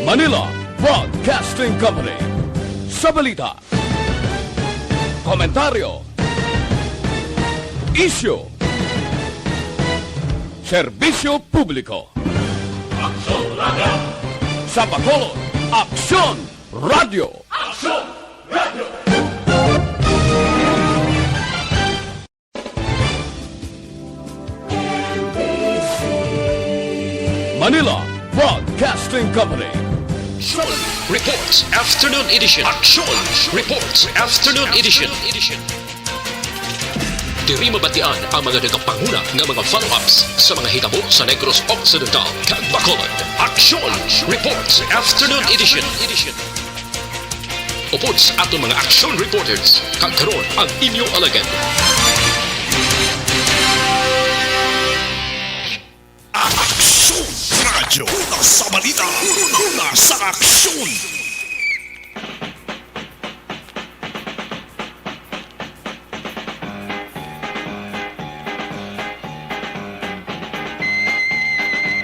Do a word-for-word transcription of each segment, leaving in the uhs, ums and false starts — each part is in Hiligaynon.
Manila Broadcasting Company. Sa balita, komentaryo, isyu, serbisyo publiko. Aksyon Radio! Sa Bacolod, Aksyon Radio! Aksyon Radio! Manila Broadcasting Company. Reports Afternoon Edition. Aksyon Reports Afternoon Edition. Diri mabatian ang mga nagapanguna nga mga follow-ups sa mga hitabo sa Negros Occidental kag Bacolod. Aksyon Reports Afternoon Edition. Upod sa aton mga action reporters, kag karon ang inyo alagad. Aksyon Radio. Una sa balita, una sa aksyon.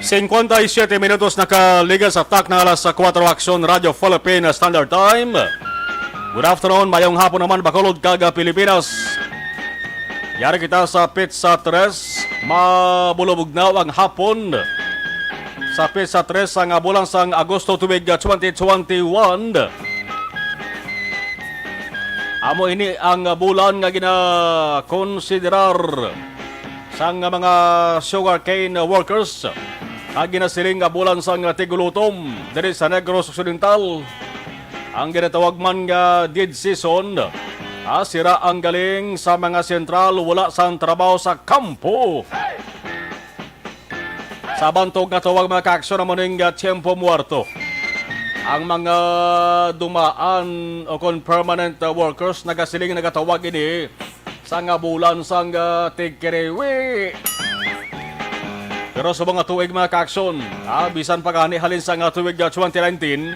Singkwenta y siyete minutos nakaligas sa tak na alas kuwatro, Aksyon Radio Philippine Standard Time. Good afternoon, mayong hapon naman, Bacolod kag Pilipinas. Yari kita sa petsa tres, mabulubugnaw ang hapon. Sa petsa tres sang bulan sang Agosto tuig twenty twenty-one. Amo ini ang bulan nga ginakonsiderar sang mga sugarcane workers, nga ginasiling nga bulan sang tigulutom diri sa Negros Occidental. Ang ginatawag man nga dead season, ah, sira ang galing sa mga sentral, wala sang trabaho sa kampo. Sa bantog nga tawag, mga kaaksyon, amo ning, ah, tiyempo muerto. Ang mga dumaan o kon permanent, ah, workers nagasiling, nagatawag ini sang bulan sang, ah, tigkiriwi. Pero sa mga tuig, mga kaaksyon, ah, bisan pa gani halin sang, ah, tuig, ah, twenty nineteen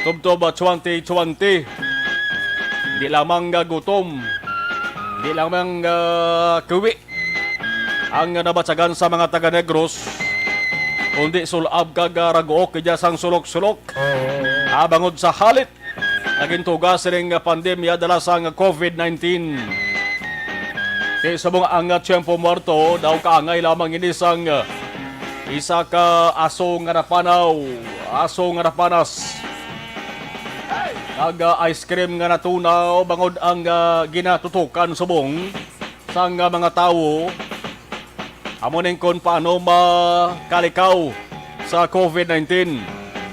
tubtob, ah, twenty twenty, di lamang nga gutom, di lamang, ah, kiwi ang nabatyagan sa mga taga Negros, kundi sul-ab kag, ah, raguok dya sang sulok-sulok. Ah, bangod sa halit nga gintuga sining pandemya dala sang covid nineteen. Kay subong ang tiyempo muerto daw kaangay lamang ini sang, ah, isa ka aso nga napanaw, aso nga napanas, kag, ah, ice cream nga natunaw, bangod ang, ah, ginatutukan subong sang, ah, mga tawo amo ning kon paano makalikaw sa covid nineteen,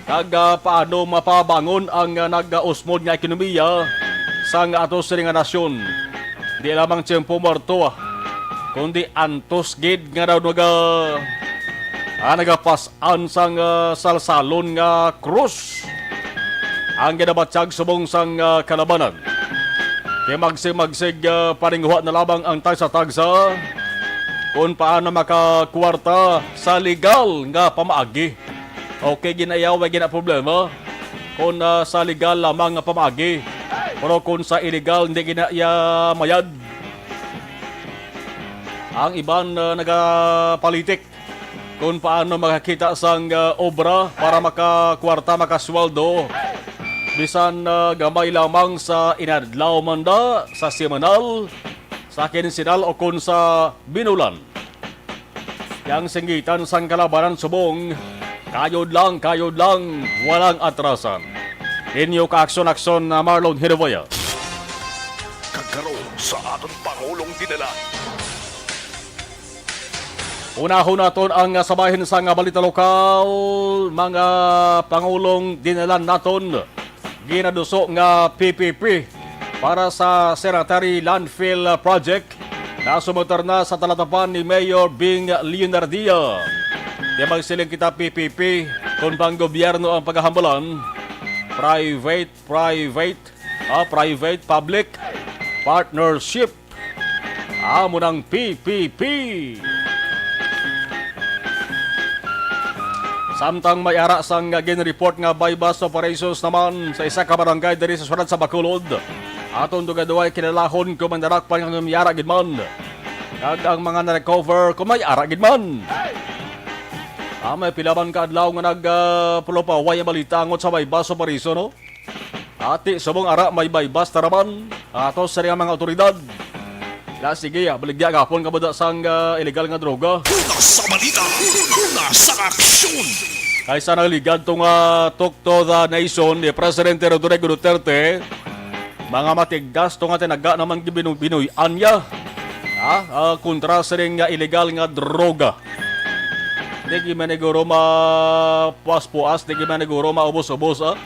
kag, ah, paano mapabangon ang, ah, nagausmod nga ekonomiya sang ato sini nga nasyon. Di lamang tiyempo muerto, ah, kundi antos gid nga daw naga-, ah, nagapas-an sang, ah, salsalon nga krus ang ginabatyag subong sang, ah, kalabanan. Kay magsig-magsig, ah, paninguha na lamang ang tagsa-tagsa kung paano makakwarta sa legal nga pamaagi. Okay, ginayaw, way gina problema kung, ah, sa legal lamang nga pamaagi. Pero kung sa illegal, hindi gina iya mayad. Ang iban, ah, nagapalitik kung paano makakita sang, ah, obra para makakwarta, makasweldo. Bisan, ah, gamay lamang sa inadlaw man da, sa semanal, sa kinsinal o kon sa binulan. Yang singgitan sang kalabanan subong, kayod lang, kayod lang, walang atrasan. Inyo kaaksyon-aksyon na Marlon Hiruboya. Kag karon sa aton Pangulong Dinala. Unahon naton ang sabahin sang balita lokal, mga pangulong dinalan naton. Ginaduso nga P P P para sa Cemetery Landfill Project nasumugtar na sa talatapan ni Mayor Bing Leonardia. Di magsiling kita P P P, kung pang gobyerno ang paghahambalan, private, private, ah, private public partnership. Amo nang P P P. Samtang may ara sang ginreport nga buy-bust operations naman sa isa ka barangay diri sa siyudad sa Bacolod, aton dugaduhay kinalahon kung may narakpan nga may ara gid man, kag ang mga na-recover kung may ara gid man. Ah, may pila man ka adlaw nga nag, ah, pulupaway ang balita angot sa buy-bust operation, no? Ati, subong ara, may buy-bust na naman. Ato sa mga awtoridad. La, sige, ah, baligya gapon ka ba sang, ah, illegal nga droga? Una sa balita, una sa aksyon. Kaysa nagligad tong, ah, Talk to the Nation ni Presidente Rodrigo Duterte, mga matigdas to nga tinaga naman gibinu-, binuy-an niya, ah, ah, kontra sining, ah, illegal nga droga. Di gid man siguro mapuas-puas, di gid man siguro maubos-ubos, ah,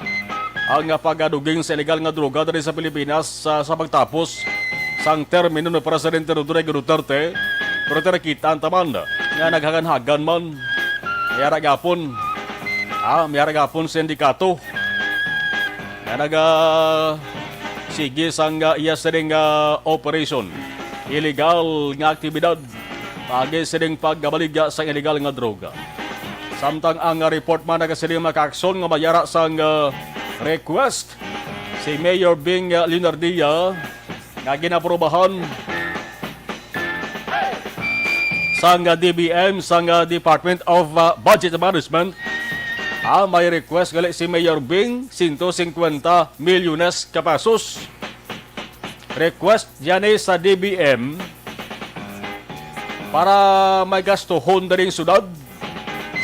ang, ah, pagduging sa illegal nga droga diri sa Pilipinas sa, sa pagtapos sang termino ni Presidente Rodrigo Duterte. Pero nakita ang taman nga naghagan-hagan man. May ara gapon, ah, may ara gapon sindikato nga naga sige sang, ah, iya sining, ah, operation. Illegal nga aktibidad paagi sining pagkabaligya sa illegal nga droga. Samtang ang, ah, report man nagasiling makaaksyon nga may ara sang, ah, request si Mayor Bing, ah, Leonardia nga ginaprobahan sang, ah, D B M, sang, ah, Department of, ah, Budget Management. Ah, may request gali si Mayor Bing, sento singkwenta milyones ka pesos. Request yan eh sa D B M para may gastuhon diri ang syudad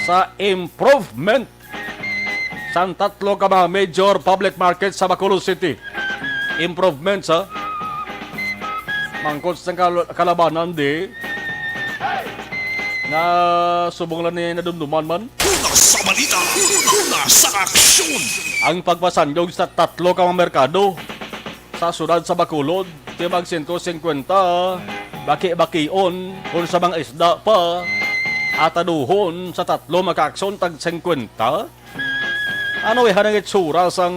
sa improvement sang tatlo ka mga major public market sa Bacolod City. Improvements, ha? Mangkot sa kal-, kalabanan di nga subong lang ni nadumduman man. Una sa balita, una sa aksyon. Ang pagpasanyog sa tatlo ka mga merkado sa siyudad sa Bacolod, ti mag sento singkwenta, baki-bakion, kung sa mga isda pa, ataduhon sa tatlo makaaksyon tag singkwenta. Ano eh, hanang itsura sang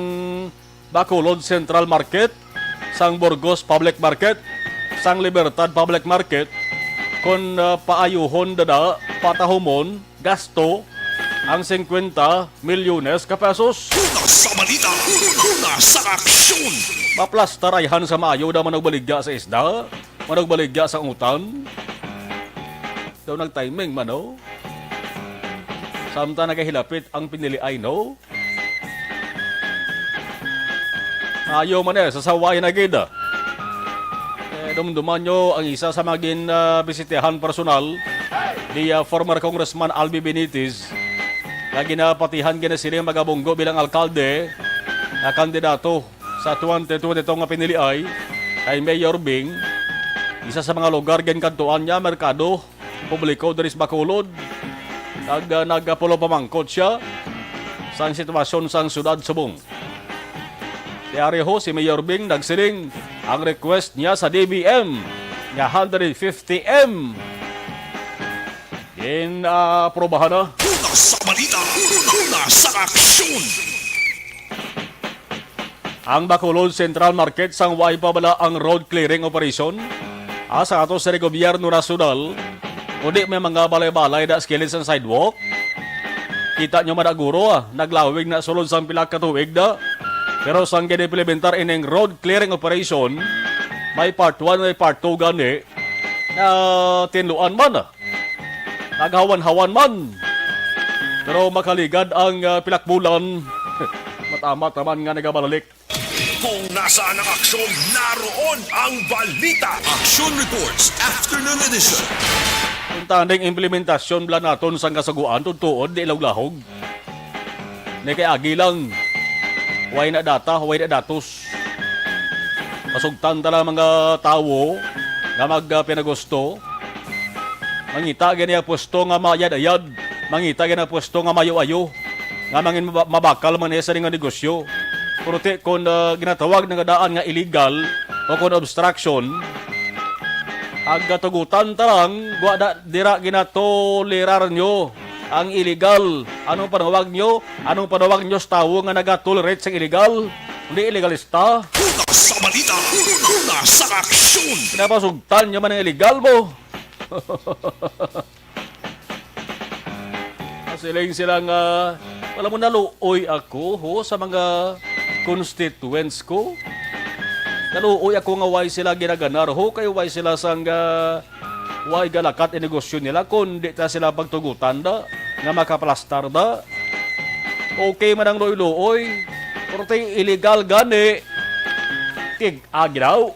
Bacolod Central Market, sang Burgos Public Market, sang Libertad Public Market, kung, ah, paayuhon dada, patahumon, gasto ang singkwenta milyones ka pesos. Una sa balita, una sa aksyon. Maplastar ayhan sa maayo na manugbaligya sa isda, manugbaligya sa utan. Daw nag-timing man, oh. Samtang nagahilapit ang piniliay, no? Ayo man eh, sa saway na gid. Eh, dumduman nyo ang isa sa magin, ah, bisitahan personal ni, ah, former Congressman Albi Benitez, nga ginapatihan gina sini magabunggo bilang alkalde na kandidato sa twenty twenty-two nga piniliay kay Mayor Bing. Isa sa mga lugar ginkadtuan niya, merkado publiko diri sa Bacolod. Nag-, nagapulong pamangkot siya sang sitwasyon sang siyudad subong. Diari ho, si Mayor Bing nagsiling ang request niya sa D B M nga hundred fifty M. Gin-aprobahan na. Una sa balita, una sa aksyon. Ang Bacolod Central Market sang way pa bala ang road clearing operation? Asa ato sa gobyerno nasyonal, kundi may mga balay-balay da sa kilid sang sidewalk. Kita nyo man, guro, ah, naglawig na sulod sang pila ka tuig na. Pero sang ginimplementar ining road clearing operation, may part one, may part two gani, na tinluan man, ah. Naghawan-hawan man. Pero makaligad ang, ah, pilak bulan. Matamat naman nga nagabalik. Kung nasaan ang aksyon, naroon ang balita. Action Reports, Afternoon Edition. Kung tanding implementasyon bala naton sang kasugoan, tutuod, di lahuglahog. Ni kay agi lang. Way na data, way na datos. Masugtan ta lang mga tawo nga mag, ah, pinagusto. Mangita gani ang pwesto nga mayad-ayad. Mangita gani ang pwesto nga mayo-ayo. Nga mangin maba-, mabakal man niya sa nga negosyo. Pero ti, kung, ah, ginatawag na nga daan nga illegal o kung obstruction, ang katugutan ta lang, wa da, dira ginatolerar nyo ang illegal. Anong panawag nyo? Anong panawag nyo sa tawo nga nagatolerate sa illegal? Hindi illegalista. Una sa balita, una sa aksyon. Pinapasugtan nyo man ang illegal mo. Siling sila nga, wala mo, naluoy ako, ho, sa mga constituents ko. Naluoy ako nga way sila ginaganar, ho, kay way sila sang, ah, way galakat ang negosyo nila, kun di ta sila pagtugutan da. nga makaplastar da. Okay man ang luoy-luoy, pero tay illegal gani. Tig-agi daw.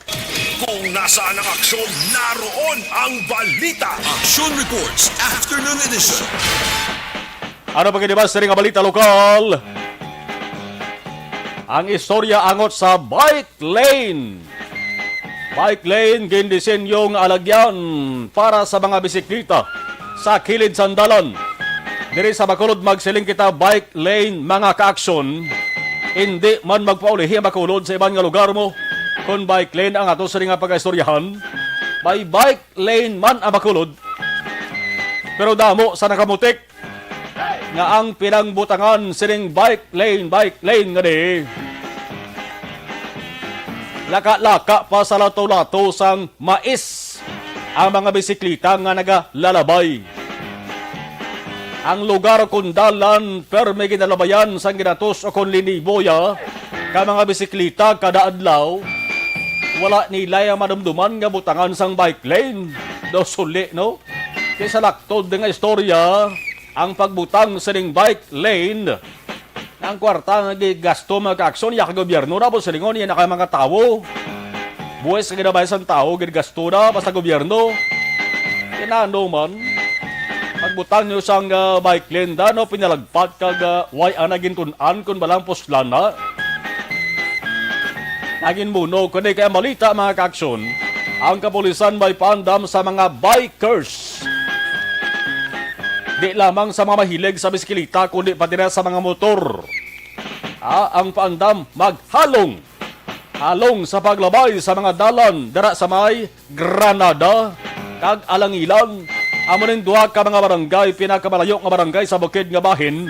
Kung nasaan ang aksyon, naroon ang balita. Action Reports, Afternoon Edition. Ano pa gid ba sa nga balita lokal? Ang istorya angot sa bike lane. Bike lane gindisenyo nga alagyan para sa mga bisikleta sa kilid sang dalan. Diri sa Bacolod, magsiling kita, bike lane, mga kaaksyon. Hindi man magpaulihi ang Bacolod sa iban nga lugar mo. Kung bike lane ang ato sini nga pagaistoryahan, may bike lane man ang Bacolod. Pero damo sa nakamutik nga ang pinangbutangan sining bike lane, bike lane nga di laka-laka pa sa lato-lato sang mais ang mga bisikleta nga nagalalabay. Ang lugar kon dalan permi ginalabayan sang ginatos o kon liniboya ka mga bisikleta kada adlaw. Wala nila ang madumduman nga butangan sang bike lane. Do suli, no? Kay sa laktod nga istorya, ang pagbutang sining bike lane, ang kwarta nga gigasto, mga kaaksyon, ya ka gobyerno na po silingon, yan na kay mga tawo. Buwis nga ginabay sang tawo, gigasto na basta gobyerno. Kinano man, pagbutang nyo sang ah, bike lane da, no, pinalagpat kag ah, way ang nagintun-an kun balang puslan na. Nagin muno, kundi kay ang balita, mga kaaksyon, ang kapulisan may paandam sa mga bikers. Di lamang sa mga mahilig sa bisikleta, kundi pati na sa mga motor. Ah, ang paandam maghalong. Halong sa paglabay sa mga dalan dira sa may Granada kag Alangilan. Amo ning duha ka mga barangay, pinakamalayo nga barangay sa bukid nga bahin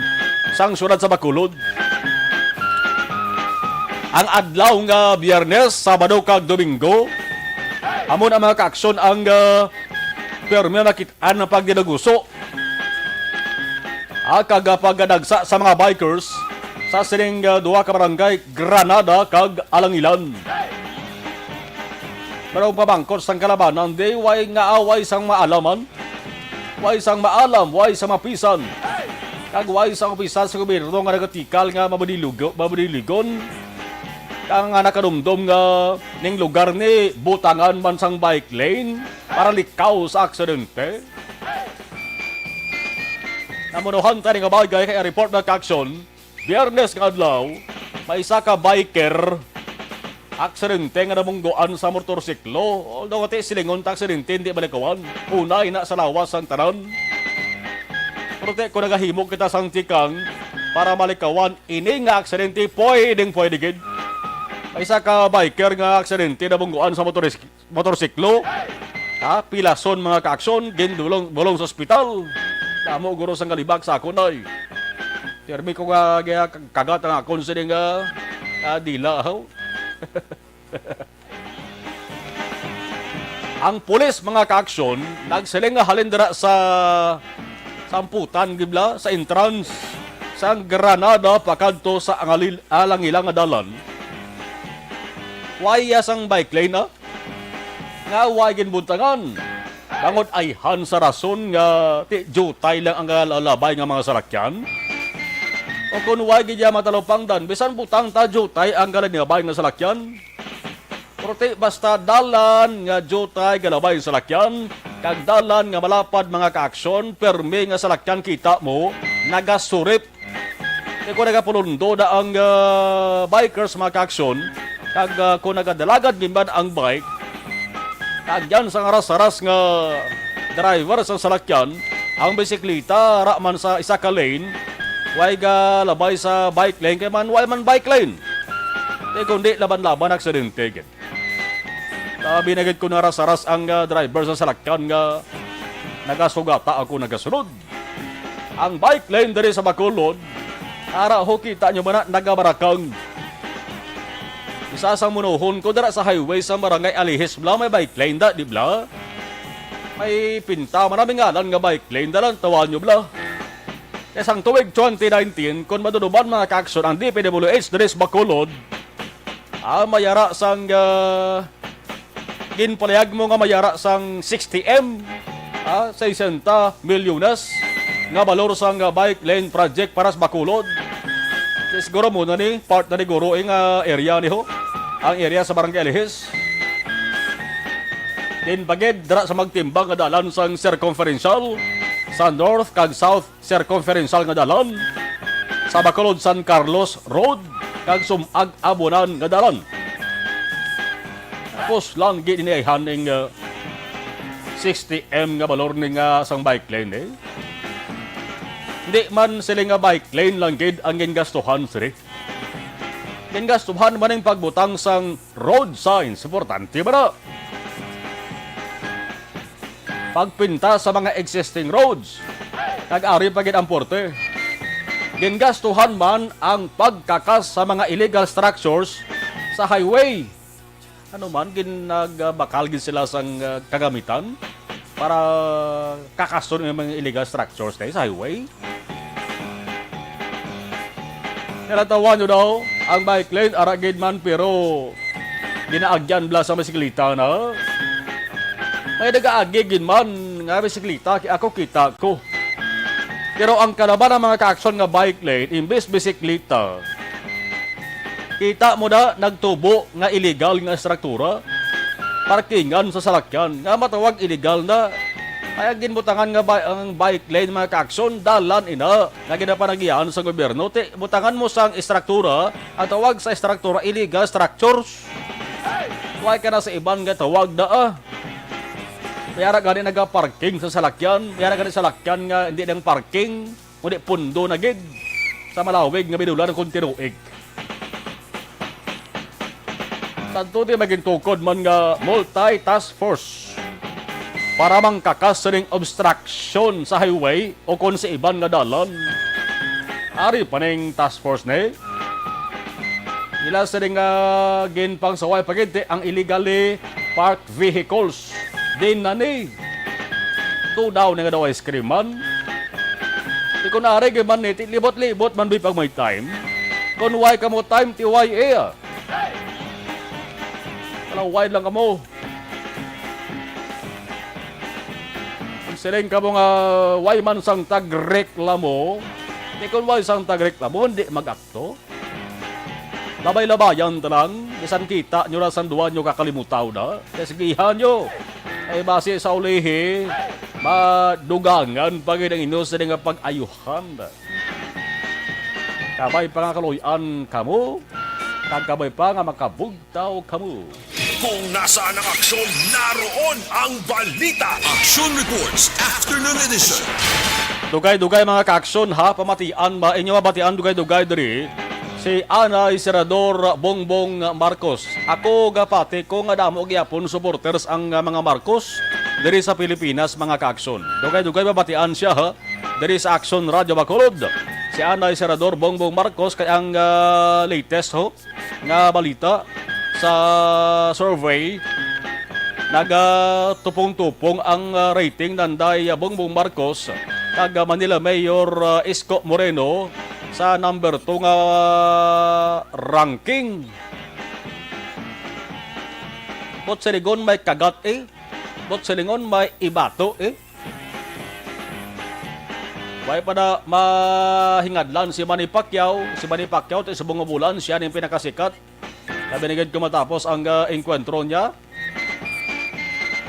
sang siyudad sa Bacolod. Ang adlaw nga Biyernes, Sabado kag Domingo, amo na mga kaaksyon ang ah, permi makit-an ang pagdinaguso, ah, kag ah, pagdagsa sa mga bikers sa sining ah, duha ka barangay, Granada kag Alangilan. Pero ang pamangkot sang kalabanan, di way nga away sang maalaman, way sang maalam, way sang mapisan, kag way sang opisyal sa gobyerno nga nagatikal nga mabudiligo-, mabudiligon, kag nga nakadumdom nga ning lugar ni butangan man sang bike lane para likaw sa aksidente. Namunuhan tani nga bagay kay report na kaaksyon, Biyernes nga adlaw, may isa ka biker aksidente nga namunggoan sa motorsiklo. Although ati silingon ta aksidente, hindi malikawan. Unay na sa lawas ang tanan. Pero ti, kung nagahimo kita sang tikang para malikawan ini nga aksidente, pwedeng pwede gid. May isa ka biker nga aksidente namunggoan sa motoris-, motorsiklo. Ha, pilason, mga kaaksyon, gindulong bulong sa ospital. Damo guro sang galibak sa akon ay. Pirmi ko nga, nga kagat ang akon sini nga ah, dila, haw. Ang pulis, mga kaaksyon, nagsiling nga halin dira sa samputan, gibla, sa entrance sang Granada pakadto sa Angalil-, Alangilang nga dalan. Waya sang bike lane, ah? Nga way ginbuntangan. Bangod ayhan sa rason nga ti jutay lang ang lalabay nga mga salakyan. O kung way gid ya matalupangdan, bisan butang ta jutay ang galinabay nga salakyan. Pero ti basta dalan nga jutay galabay ang salakyan, kag dalan nga malapad mga kaaksyon, permi nga salakyan kita mo, nagasurip. Kay kung nagapulundo na ang ah, bikers, mga kaaksyon, kag ah, kung nagadalagad gid man ang bike, kag yan sang haras-haras nga driver sa salakyan, ang bisikleta ra man sa isa ka lane, way galabay sa bike lane, kay man way man bike lane. Kay kundi laban-laban aksidente gid. Labi na gid kung naras-aras ang ah, driver sa salakyan nga nagasugata ako nagasunod. Ang bike lane diri sa Bacolod, ara ho, kita nyo ba na, nagabarakang. Isa sang munuhon ko dira sa highway sa Barangay Alihis, bla, may bike lane da, di bla? May pinta man ang ngalan nga bike lane, dalan tawa nyo, bla. Kaya sang tuig twenty nineteen, kung maduduman mga kaaksyon ang D P W H diri sa Bacolod, ah, mayara sang ah, ginpalayag mo nga mayara sang sixty M, ah, sesenta milyones. nga balor sang, ah, bike lane project para sa Bacolod. Siguro mo na ni, part na ni guro ing, ah, area ni ho. Ang area sa Barangay Alihis. Din pagid dira sa magtimbang nga dalan sang circumferential sa north kag south circumferential nga dalan sa Bacolod San Carlos Road kag Sumag Abunan nga dalan. Tapos lang gid ini ay haning, ah, sixty M nga balor ni nga sang bike lane, eh. Hindi man sila nga bike lane lang gid ang gingastuhan, sir, eh. Gingastuhan man ang pagbutang sang road signs. Importante ba na? Pagpinta sa mga existing roads. Nag-ari pa gid ang porte. Gingastuhan man ang pagkakas sa mga illegal structures sa highway. Ano man, gin-, nagbakal gid sila sang, ah, kagamitan para kakason ang mga illegal structures na sa highway. Nalatawan nyo daw ang bike lane, ara gid man, pero ginaagyan bala sa bisikleta na. May nagaagi gid man nga bisikleta, ki-, ako kita ko. Pero ang kalaban ng mga kaaksyon nga bike lane, imbes bisikleta, kita mo na nagtubo nga illegal nga estruktura, parkingan sa salakyan, nga matawag illegal na. Kaya ginbutangan nga ba-, ang bike lane, mga kaaksyon, dalan ina nga ginapanagian sa gobyerno. Ti, butangan mo sang estruktura, ang tawag sa estruktura, illegal structures. Why ka na sa iban nga tawag na, ah? May ara gani nagaparking sa salakyan, may ara gani salakyan nga hindi nang parking, kundi pundo na gid sa malawig nga binulan kon tinuig. Tanto di magintukod man nga multi-task force para mangkakas sining obstruction sa highway o kon sa iban nga dalan. Ari pa ning task force ni. Ila sining, ah, ginpangsaway pa gid ang illegally parked vehicles. Din na ni. Tudaw na nga daw ice cream man. Di ko nari gid man ni, ti libot-libot man bi pag may time. Kung why ka mo time, T Y A, ah. Wala, why lang ka mo. Ang siling ka mo nga, why man sang tagreklamo. Di kung why sang tagreklamo, hindi mag-akto. Labay-labayan ta lang, bisan kita nyo ra sang duwa nyo kakalimutaw na. Kaya sigihan nyo. Ay basi sa ulihi, madugangan pa gid ang inyo sini nga pag-ayuhan. Kabay pa nga kaluy-an kamo, kag kabay pa nga makabugtaw kamo. Kung nasaan ang aksyon, naroon ang balita. Action Reports, Afternoon Edition. Dugay-dugay, mga kaaksyon, ha, pamatian ba inyo mabatian dugay-dugay diri si anay Senador Bongbong Marcos. Ako gapati ko nga damo gyapon supporters ang, ah, mga Marcos diri sa Pilipinas, mga kaaksyon. Dugay-dugay mabatian siya, ha, diri sa Aksyon Radyo Bacolod. Si anay Senador Bongbong Marcos kay ang, ah, latest, ho, nga balita sa survey, nagatupong-tupong ang, ah, rating nanday, ah, Bongbong Marcos kag, ah, Manila Mayor, ah, Isko Moreno sa number two nga ranking. But silingon may kagat, eh. But silingon may ibato, eh. Way pa na mahingadlan si Manny Pacquiao. Si Manny Pacquiao, ti subong nga bulan, siya ning pinakasikat. Labi na gid kung matapos ang, ah, engkwentro niya.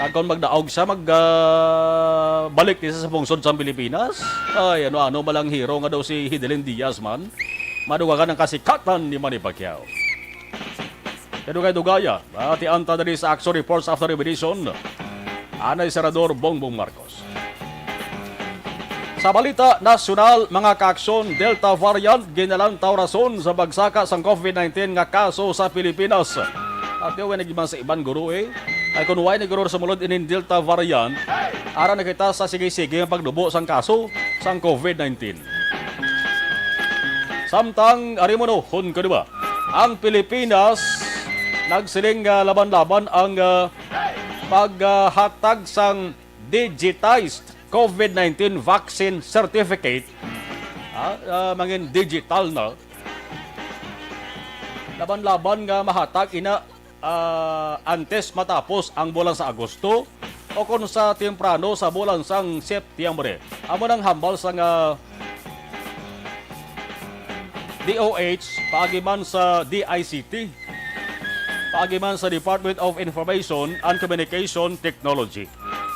Kag kung magdaog siya, mag, ah, balik ni sa pungsod sa Pilipinas. Ay, ano-ano ba lang hero nga daw si Hidelin Diaz man. Madugangan ang kasikatan ni Manny Pacquiao. Kadugay-dugaya, atian ta diri sa Action Reports After Revelation. Anay Senador Bongbong Marcos. Sa balita nasyonal, mga kaaksyon, Delta variant, ginalantaw rason sa pagsaka sang covid nineteen nga kaso sa Pilipinas. At yun, nagibang sa iban, guro, eh. Ay, kung why ni guro sumulod ining Delta variant, ara na kita sa sige-sige nga pagdubo sang kaso sang covid nineteen. Samtang, ari mo no, hun, kadi ba? Ang Pilipinas, nagsiling nga laban-laban ang, ah, paghatag sang digitized covid nineteen vaccine certificate, ah, ah, mangin digital na. Laban-laban nga mahatag ina, ah, antes matapos ang bulan sa Agosto. o kon sa temprano sa bulan sang Setyembre. Amo nang hambal sang, ah, D O H, paagi man sa D I C T, paagi man sa Department of Information and Communication Technology,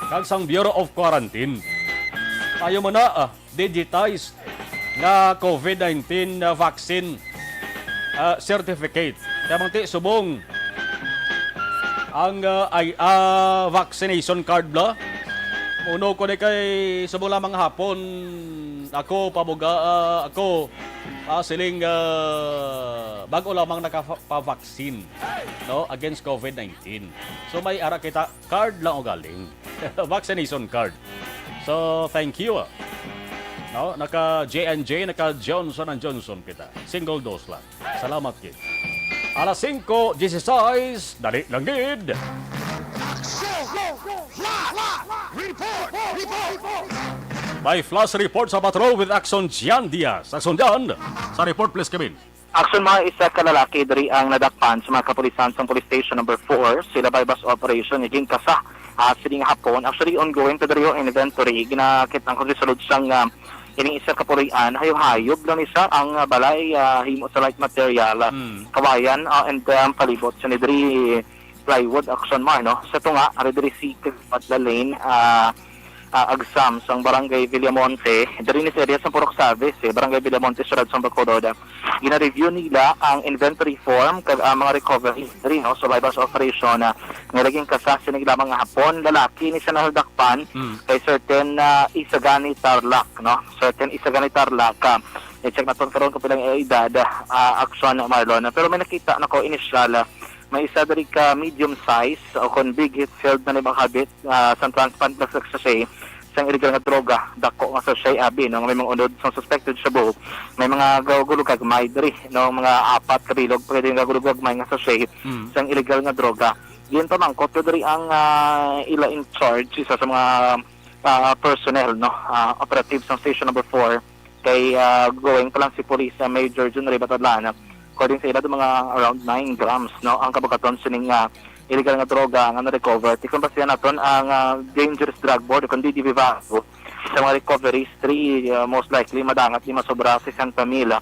kag sang Bureau of Quarantine. Ayo man na, ah, digitized nga COVID nineteen, ah, vaccine, ah, certificate. Kaya bangti subong ang, ah, ay, ah, vaccination card bla. Uno ko ni kay subong lamang hapon ako pabuga, ah, ako, ah, siling, ah, bago lamang nakapa-vaccine, no, against COVID nineteen. So may ara kita card lang ugaling. Vaccination card. So, thank you, ah. No, naka J and J, naka Johnson and Johnson kita. Single dose lang. Salamat gid. Alas singko dieciséis, dali lang gid. May flash report sa patrol with Action Jan Diaz. Action Jan, sa report, please, Kevin. Action, mga isa ka lalaki diri ang nadakpan sa mga kapulisan sang Police Station Number Four. Sila buy-bust operation nga ginkasa, ah, sining hapon. Actually, ongoing pa diri ang inventory. Ginakit ang kontra sulod sang, ah, ining isa ka puloy-an. Hayop-hayop lang ni siya ang, ah, balay, ah, himo sa light material, ah, Mm. kawayan, ah, and, ah, ang palibot. Sa ni diri plywood, Action, mga, no? Sa tunga, ari diri si Madla Lane, ah, ah, Agsam sang Barangay Villamonte, diri ni sa area sang Purok Savis, eh, Barangay Villamonte, Siyudad sang Bacolod. Gina-review nila ang inventory form kag ang mga recovery diri, no, sa buy-bust operation, ah, nga naging kasa sining lamang nga hapon. Lalaki ni siya nadakpan Mm. kay certain, ah, Isagani Tarlac, no? Certain Isagani Tarlac, ah, i-check naton karon kung pila ang edad, ah, Action, Marlon. Pero may nakita na ko initial, ah, may isa diri ka medium size o kon big heat-filled na ni makabit, ah, sang transparent plastic sachet sang illegal nga droga, dako nga sachet abi, no, nga may mga unod sang suspected shabu. May mga gagulog gagmay diri, no, mga apat ka bilog, pwede nga gagulog gagmay nga sachet Mm. sang illegal nga droga. Diin pamangkot ko diri ang, ah, ila in charge, isa sa mga, ah, personnel, no, ah, operative sang Station Number Four, kay, ah, going pa lang si Police, ah, Major Jun Ray Batadlan. According sa ila, mga around nine grams, no, ang kabukaton sining, ah, illegal nga droga nga na-recover. Tikon pa siya naton ang, ah, Dangerous Drug Board o kundi D V Vago. Sa mga recoveries, three, ah, most likely madangat ni masobra sesenta mil, ah,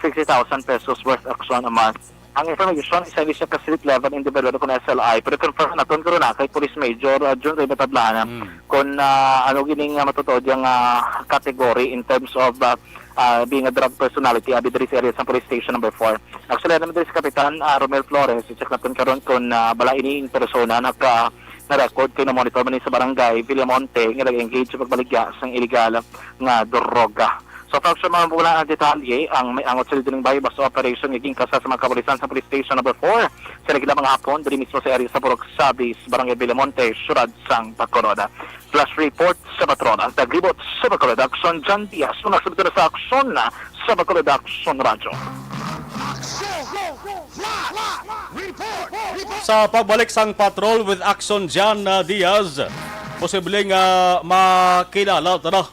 sixty thousand pesos worth, Action, a month. Ang information, isa ni siya ka street level individual kon S L I, pero confirm naton karon na kay Police Major, ah, Jun Ray Batadlan, ah, Mm. kung, ah, ano gining, ah, matutuod yang, ah, category in terms of, ah, ah, being a drug personality, abi diri sa area sang Police Station Number Four. Actually, ano man diri si Kapitan, ah, Romel Flores, i-check naton karon kung, ah, bala ini in persona naka, na-record kay na-monitor man ni sa barangay Villamonte nga nag-engage sa pagbaligya sang illegal nga droga. So, far, sa mga wala ang detalye, ang may angot sa dili buy-bust operation nga ginkasa sa mga kapulisan sa Police Station Number Four sa nagila mga hapon, diri mismo sa area sa Purok Sabis, Barangay Villamonte, Siyudad sang Bacolod. Flash report sa Patrol, ang taglibot sa Bacolod, Action Jan Diaz. Una sa na sa Action, sa Bacolod Action Radyo. Sa pagbalik sang Patrol with Action Jan, uh, Diaz, posible nga makilala ta na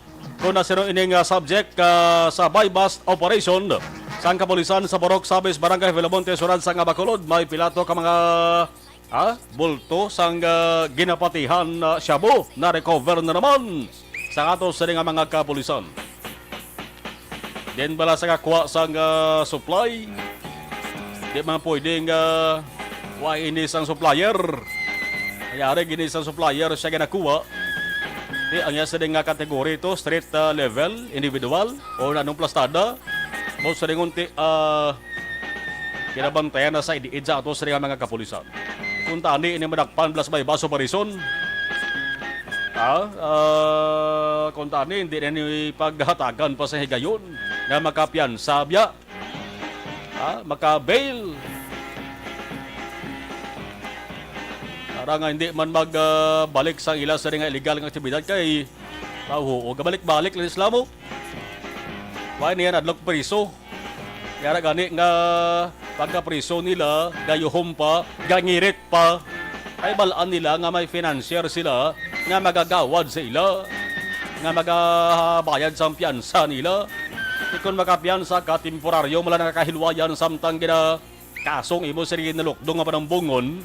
kung na sino ining, uh, subject, uh, sa buy-bust operation sang kapulisan sa Purok Sabis, Barangay Villamonte, Siyudad sang Bacolod. May pila to ka mga, ah, bulto sang, ah, ginapatihan na shabu na-recover na naman sa ato sini nga mga kapulisan. Din bala sa kakuha sang, ah, supply, di man pwedeng, ah, wa ini sang supplier. Kaya ari gini sang supplier siya ginakuha. Di ang iya sini nga kategory to, street, ah, level, individual, o nanong plastada. Mo sa ringon ti, ah, Kinabantayan na sa idiid sa ato sa mga kapulisan. Kung tani ini madakpan plus may baso parison, ah, ah, kung tani hindi na ni paghatagan pa sa higayon nga makapiyansa biya, ah, maka-bail. Para nga hindi man mag, ah, balik sa ila sa nga illegal nga aktibidad kay mahuhuog. Balik-balik lang sila mo. Why niya nadlok priso? Yara gani nga pagkapriso nila, gayuhom pa, gangirit pa. Kay bal-an nila nga may financier sila nga magagawad sa ila, nga magabayad sang piyansa nila. Di kon makapiyansa ka, temporaryo mo lang nakahilwayan samtang gina kasong imo sila ginalukdong nga panambungon.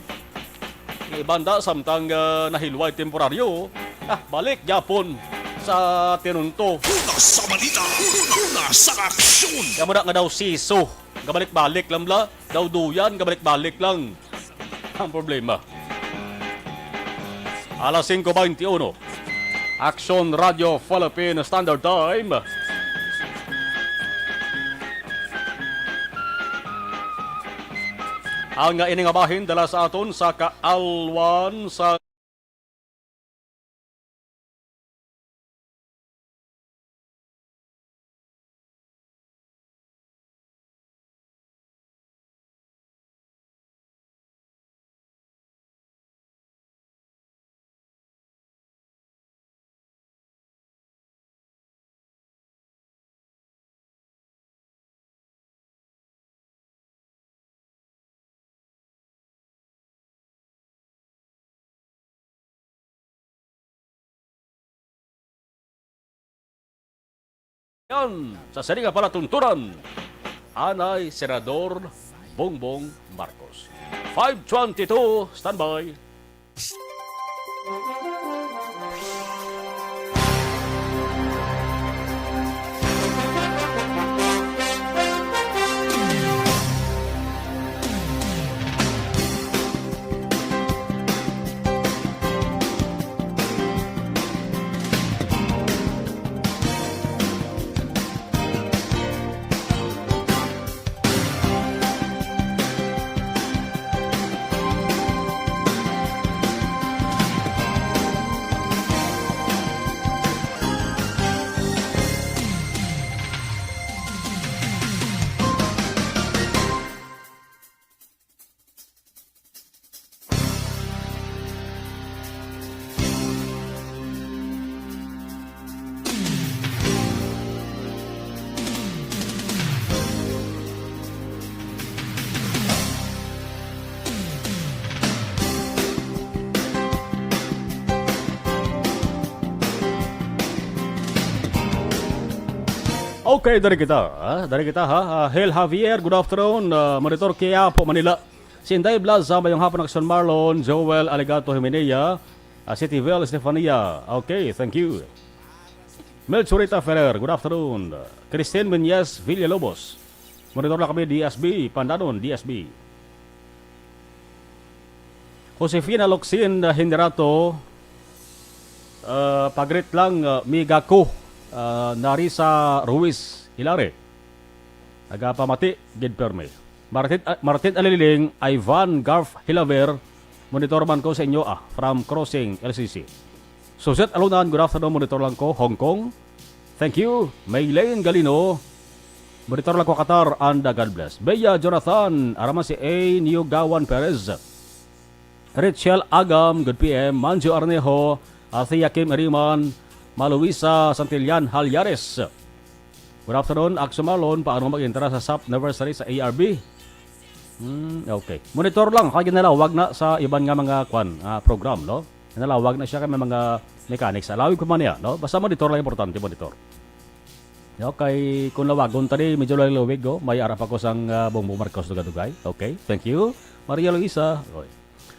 Nga iban da samtang, ah, nahilway temporaryo, ah, balik gyapon sa tinunto. Una sa balita, una sa aksyon. Kamo na nga daw siso, gabalik-balik lang bla, daw duyan, gabalik-balik lang. Ang problema. Alas singko beintiuno. Aksyon Radyo Philippine Standard Time. Ang, ah, ini nga bahin dala sa aton sa kaalwan sa Yan, sa sini nga palatuntunan, anay Senador Bongbong Marcos. Five twenty-two, standby. Okay, dari kita, ah, dari kita, ha. Ah, Hel Javier, good afternoon. Ah, Monitor Quiapo, Manila. Si Inday Blaza, mayong hapon, Aksyon Marlon, Joel Alegato Himenea, ah, City Bell, Estefania. Okay, thank you. Melchorita Ferrer, good afternoon. Christine Menyes Villalobos, monitor na kami, D S B, Pandanon, D S B. Josefina Locsin, ah, Henerato, ah, pagrit lang, ah, miga ko, ah, Narisa Ruiz Hilare. Nagapamati gid permi. Martin, ah, Martin Aliling, Ivan Garf Hilaver, monitor man ko sa inyo, ah, from Crossing, L C C. Suzette Alunan, good afternoon, monitor lang ko, Hong Kong. Thank you. Maylene Galino, monitor lang ko, Qatar, and, ah, God bless. Bea Jonathan, araman si A. Niogawan Perez. Richel Agam, good P M. Manjo Arnejo, Athea Kim Eriman, Maluisa Santillan Halyares. Good afternoon, Akso Marlon. Paano mag-entra sa sap anniversary sa A R B? Hmm, okay. Monitor lang, kay ginalawag na sa iban nga mga kwan, ah, program, no? Ginalawag na siya kay may mga mechanics. Alawig pa man niya, no? Basta monitor lang, importante, monitor. Okay, kung lawagon ta di, medyo laluwig, oh. May ara pa ko sang, ah, Bongbong Marcos Dugadugay. Okay, thank you. Maria Luisa. Okay.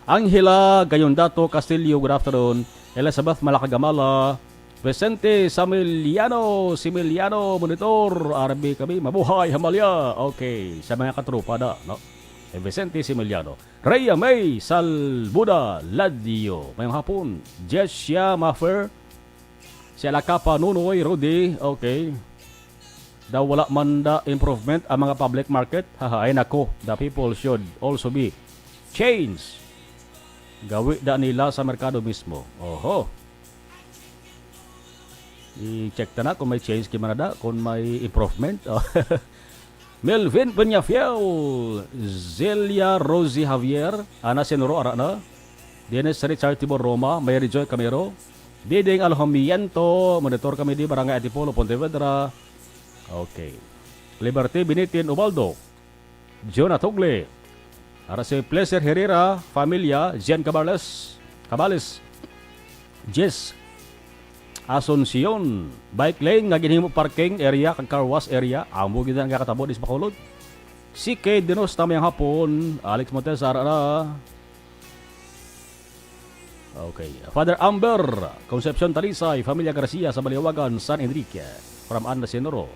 Angela Gayondato Castillo, good afternoon. Elizabeth Malacagamala, Vicente Samiliano, Similiano, monitor, R B kami, mabuhay, Hamalya. Okay, sa mga katropa na, no? Eh, Vicente Similiano. Rhea May Salbuda Ladio, mayong hapon. Jessia Maffer, si Alakapa Nunoy, Rudy, okay. Daw wala man da improvement ang mga public market. Haha, ay nako, the people should also be change. Gawi da nila sa merkado mismo. Oho. I-check ta na kung may change, kay man na da, kung may improvement. Melvin Peñafiel, Zelia Rosie Javier, Ana Senoro, ara na. Dennis Richard Tibor Roma, Mary Joy Camero, Diding Alhamiento, monitor kami di Barangay Antipolo, Pontevedra. Okay. Liberty Binitin Ubaldo, Jonah Tugle, ara si Pleasure Herrera, familia, Jen Cabales, Cabales, Jess Asuncion, bike lane nga ginhimo parking area kag car wash area, amo gid ang nakatabo dis Bacolod. C K Denosta, mayong hapon, Alex Montez, ara na. Okay. Father Amber Concepcion Talisay, Familia Garcia sa Baliwagan, San Enrique. From Anna Sinuro.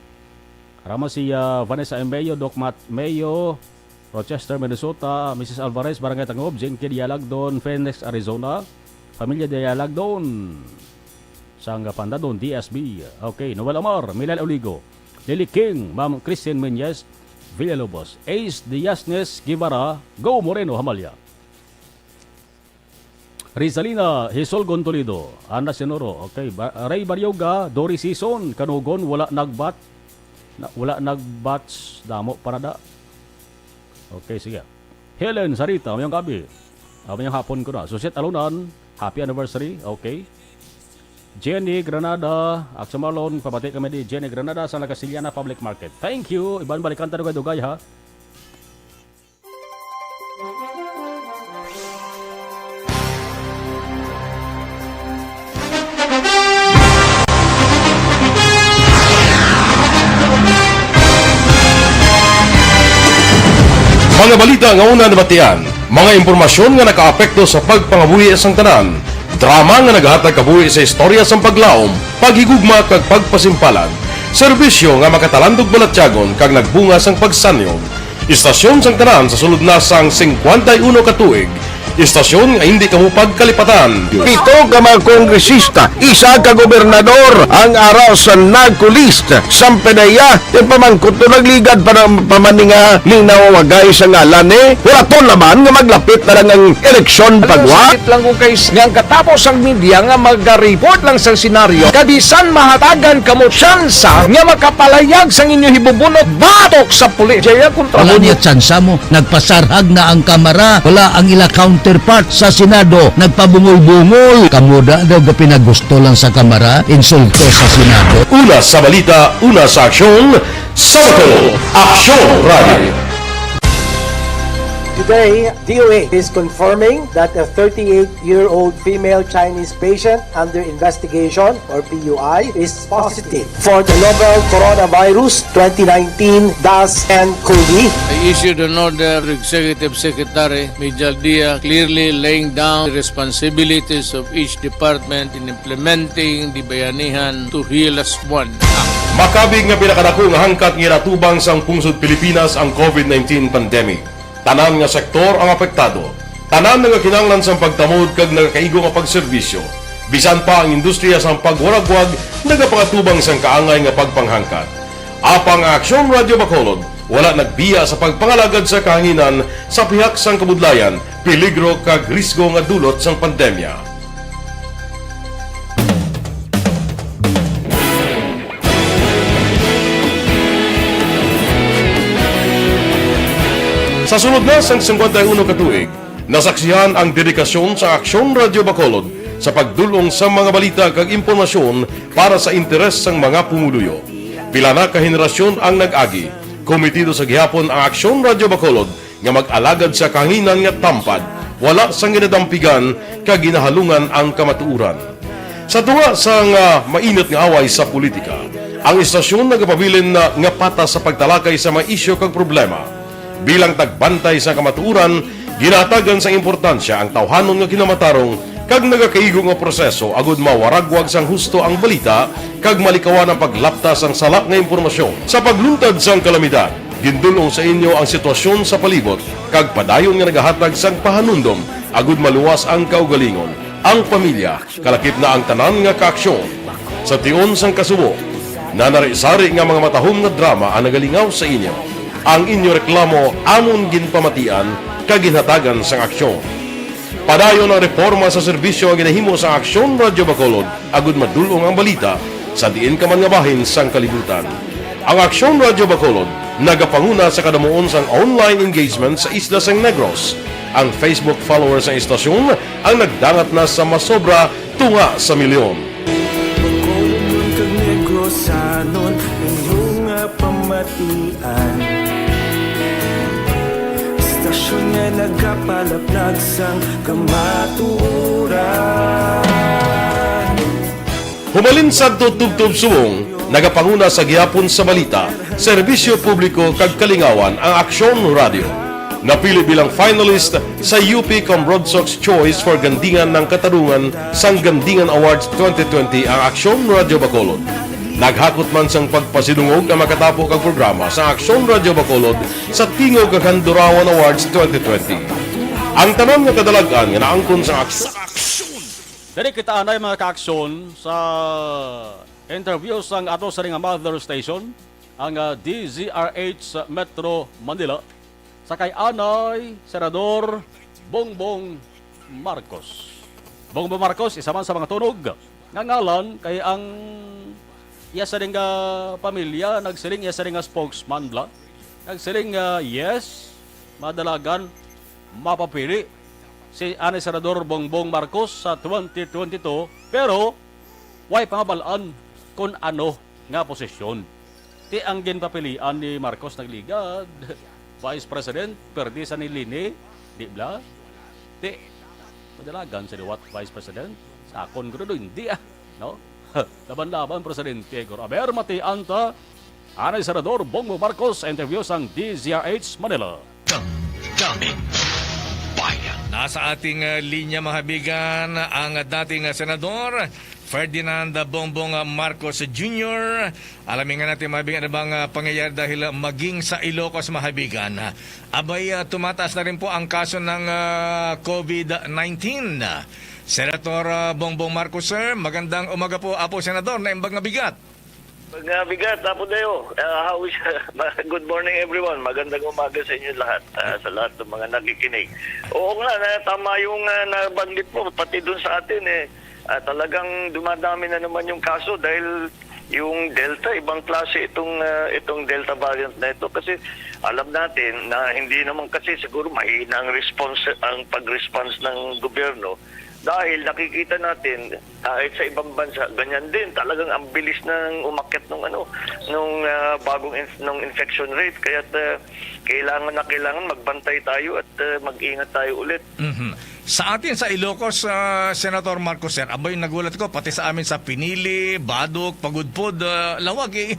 Rama si, ah, Vanessa Emeo, Doc Matt Meo, Rochester, Minnesota, Missus Alvarez, Barangay Tangob, Jinky Dialagdon, Phoenix, Arizona, Familia Dialagdon, sang Pandadon, D S B. Okay, Noel Amar, Milal Oligo, Lily King, Ma'am Christine Menyes, Villalobos, Ace Diasnes Guevara, Go Moreno, Hamalya. Rizalina Hisolgon Toledo, Ana Senoro, okay, Ba-, Ray Baryoga, Dory Season, Kanugon, wala nagbat, na, wala nagbatch, damo para da. Okay, sige. Helen Sarita, mayong gabi. Ah, mayong hapon ko na. Susit Alunan, happy anniversary, okay. Jenny Granada, Aksamalon, pabati kami di Jenny Granada sa Nagasilyana Public Market. Thank you. Iban balikan ta dugay-dugay, ha. Mga balita nga una nabatian, mga impormasyon nga nakaapekto sa pagpangabuhi sang tanan, drama nga naghatag kabuhi sa istorya sang paglaom, paghigugma kag pagpasimpalan, serbisyo nga makatalandog balatyagon kag nagbunga sang pagsanyog. Istasyon sang tanan sa sulod na sang singkwenta y uno ka tuig. Istasyon nga hindi kamo pagkalipatan. Pito ka mga kongresista, isa ka gobernador ang ara sa NAGCO list. Sampanaya, ipamangkot to nagligad pa na, pa man ni nga linawagay sa ngalan ni. Wala to laman nga maglapit na lang ang eleksyon pagwa. Sakit lang kung kay s-, nga ang katapos ang media nga magariport lang sa senaryo, kabisan mahatagan kamo tsansa nga makapalayag sang inyo hibubunot batok sa pulis. Jaya kontra Wala mo. Niya tsansa mo. Nagpasarhag na ang Kamara. Wala ang ila counterpart sa Senado. Nagpabungol-bungol. Kamo da daw ga pinagusto lang sa Kamara. Insulto sa Senado. Una sa balita, una sa aksyon, sa Bacolod, Aksyon Radio. Today, D O A is confirming that a thirty-eight-year-old female Chinese patient under investigation, or P U I, is positive for the novel coronavirus twenty nineteen dash N COVID. I issued an order to Executive Secretary Mijal Dia, clearly laying down the responsibilities of each department in implementing the Bayanihan to Heal Us One Act. Makabig nga pinakadako nga hangkat nga ginatubang sang pungsod Pilipinas ang COVID nineteen pandemic. Tanan nga sektor ang apektado. Tanan nagakinahanglan sang pagtamod kag nagakaigo nga pagserbisyo. Bisan pa ang industriya sang pagwaragwag nagapangatubang sang kaangay nga pagpanghangkat. Apang ang Aksyon Radyo Bacolod wala nagbiya sa pagpangalagad sa kahanginan sa pihak sang kabudlayan, peligro kag risgo nga dulot sang pandemya. Sa sulod na sang singkwenta y uno ka tuig, nasaksihan ang dedikasyon sa Aksyon Radyo Bacolod sa pagdul-ong sa mga balita kag impormasyon para sa interes sang mga pumuluyo. Pila na ka henerasyon ang nag-agi, komitido sa gihapon ang Aksyon Radyo Bacolod nga mag-alagad sa kahanginan nga tampad, wala sang ginadampigan kag ginahalungan ang kamatuoran. Sa tunga sang, ah, mainit nga away sa politika, ang istasyon nagapabilin na nga patas sa pagtalakay sa mga isyu kag problema. Bilang tagbantay sa kamatuoran, ginahatagan sang importansya ang tawhanon nga kinamatarong kag nagakaigo nga proseso agud mawaragwag sang husto ang balita kag malikawan ang paglapta sang sala nga impormasyon. Sa pagluntad sang kalamidad, gindul-ong sa inyo ang sitwasyon sa palibot kag padayon nga nagahatag sang pahanumdom agud maluwas ang kaugalingon, ang pamilya, kalakip na ang tanan nga kaaksyon. Sa tion sang kasubo, nanari-sari nga mga matahom nga drama ang nagalingaw sa inyo. Ang inyo reklamo amon ginpamatian kag ginhatagan sang aksyon. Padayon ang reporma sa serbisyo nga ginahimo sang Aksyon Radyo Bacolod agud madul-ong ang balita sa diin ka man nga bahin sang kalibutan. Ang Aksyon Radyo Bacolod nagapanguna sa kadamuon sang online engagement sa isla sang Negros. Ang Facebook followers sang istasyon ang nagdangat na sa masobra tunga sa milyon. Bacolodnon kag Negrosanon, inyo nga pamatian. Istasyon nga nagapalaplag sang kamatuoran. Humalin sadto tubtob subong, nagapanguna sa gihapon sa balita, serbisyo publiko kag kalingawan ang Aksyon Radyo. Napili bilang finalist sa U P Comrade Sox Choice for Gandingan ng Katarungan sang Gandingan Awards twenty twenty ang Aksyon Radyo Bacolod. Naghakot man sang pagpasidungog nga makatapo kag programa sa Aksyon Radyo Bacolod sa Tingog kag Handurawan Awards twenty twenty. Ang tanan nga kadalag-an nga naangkon sa Aksyon. Diri kita anay, mga kaaksyon, sa interview sang ato sa nga mother station, ang, ah, D Z R H Metro Manila, sa kay anay Senador Bongbong Marcos. Bongbong Marcos, isa man sa mga tunog nga ngalan kay ang iya sa nga pamilya nagsiling, iya sa nga spokesman bala nagsiling, ah, yes, madalagan mapapili si anay Senador Bongbong Marcos sa twenty twenty-two, pero way pa nga bal-an kon ano nga posisyon. Ti ang ginpapilian ni Marcos nagligad, Vice President, perdi sa ni Leni, di bala? Ti, madalagan sa liwat Vice President? Sa akon, guro, hindi, ah. No? Laban-laban, Presidente, guro. Aber, matian ta, anay Senador Bongbong Marcos sa interview sang D Z R H Manila. Damdamin Bayan. Nasa ating, uh, linya, mga habigan, ang dating, uh, Senador Ferdinand Bongbong Marcos Junior. Alamin nga natin, mga habigan, ano bang, uh, pangyayari dahil, uh, maging sa Ilocos, mga habigan. Abay, uh, tumataas na rin po ang kaso ng, uh, COVID nineteen. Senator, uh, Bongbong Marcos, sir, magandang umaga po, Apo Senador, naimbag nga bigat. Nga bigat, Apo Deo. Ah, how is, good morning, everyone. Magandang umaga sa inyo lahat, ah, sa lahat ng mga nakikinig. Oo nga, na, tama yung, ah, nabanggit mo, pati dun sa atin, eh, ah, talagang dumadami na naman yung kaso dahil yung Delta, ibang klase itong, ah, itong Delta variant na ito. Kasi alam natin na hindi naman kasi siguro mahina ang response, ang pag-response ng gobyerno dahil nakikita natin kahit sa ibang bansa, ganyan din. Talagang ang bilis nang umakyat ng ano, nung, ah, bagong inf-, nung infection rate. Kaya, ah, kailangan na kailangan magbantay tayo at, ah, mag-ingat tayo ulit. Mhm. Sa atin sa Ilocos, ah, Senator Marcos, sir, aboy, nagulat ko, pati sa amin sa Pinili, Badoc, Pagudpod, ah, Lawag, eh,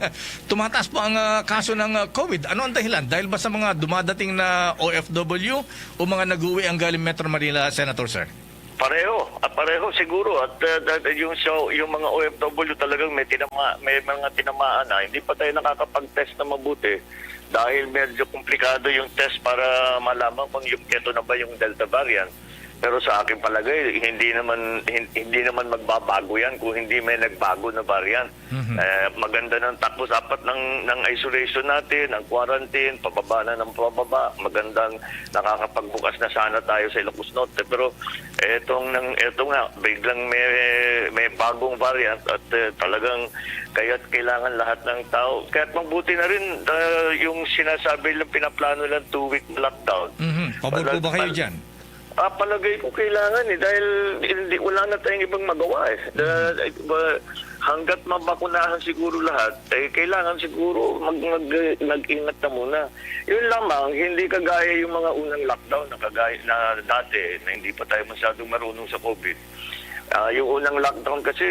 tumataas po ang, ah, kaso ng, ah, COVID. Ano ang dahilan? Dahil ba sa mga dumadating na O F W o mga nag-uwi ang galing Metro Manila, Senator, sir? Pareho, ah, pareho siguro. At, ah, da-, yung sa, yung mga O F W talagang may tinama-, may mga tinamaan na. Hindi pa tayo nakakapag-test na mabuti dahil medyo komplikado yung test para malaman kung yung, ito na ba yung Delta variant. Pero sa aking palagay, hindi naman, hin-, hindi naman magbabago yan kung hindi may nagbago na variant. Mhm. Eh, maganda ng takbo dapat ng, ng isolation natin, ng quarantine, pababa na ng pababa. Magandang nakakapagbukas na sana tayo sa Ilocos Norte. Pero etong nang, eto nga, biglang may, may bagong variant at, eh, talagang kaya't kailangan lahat ng tao. Kaya't mabuti na rin, ah, yung sinasabi lang, pinaplano lang two-week lockdown. Mhm. Pabor po Pala-, ba kayo pal-, dyan? Ah, palagay ko kailangan eh, dahil hindi, wala na tayong ibang magawa eh. Da-, ba-, hanggat mabakunahan siguro lahat, eh, kailangan siguro mag-, mag-, mag-ingat na muna. Yun lamang, hindi kagaya yung mga unang lockdown na kagaya, na dati, na hindi pa tayo masyadong marunong sa COVID. Ah, yung unang lockdown kasi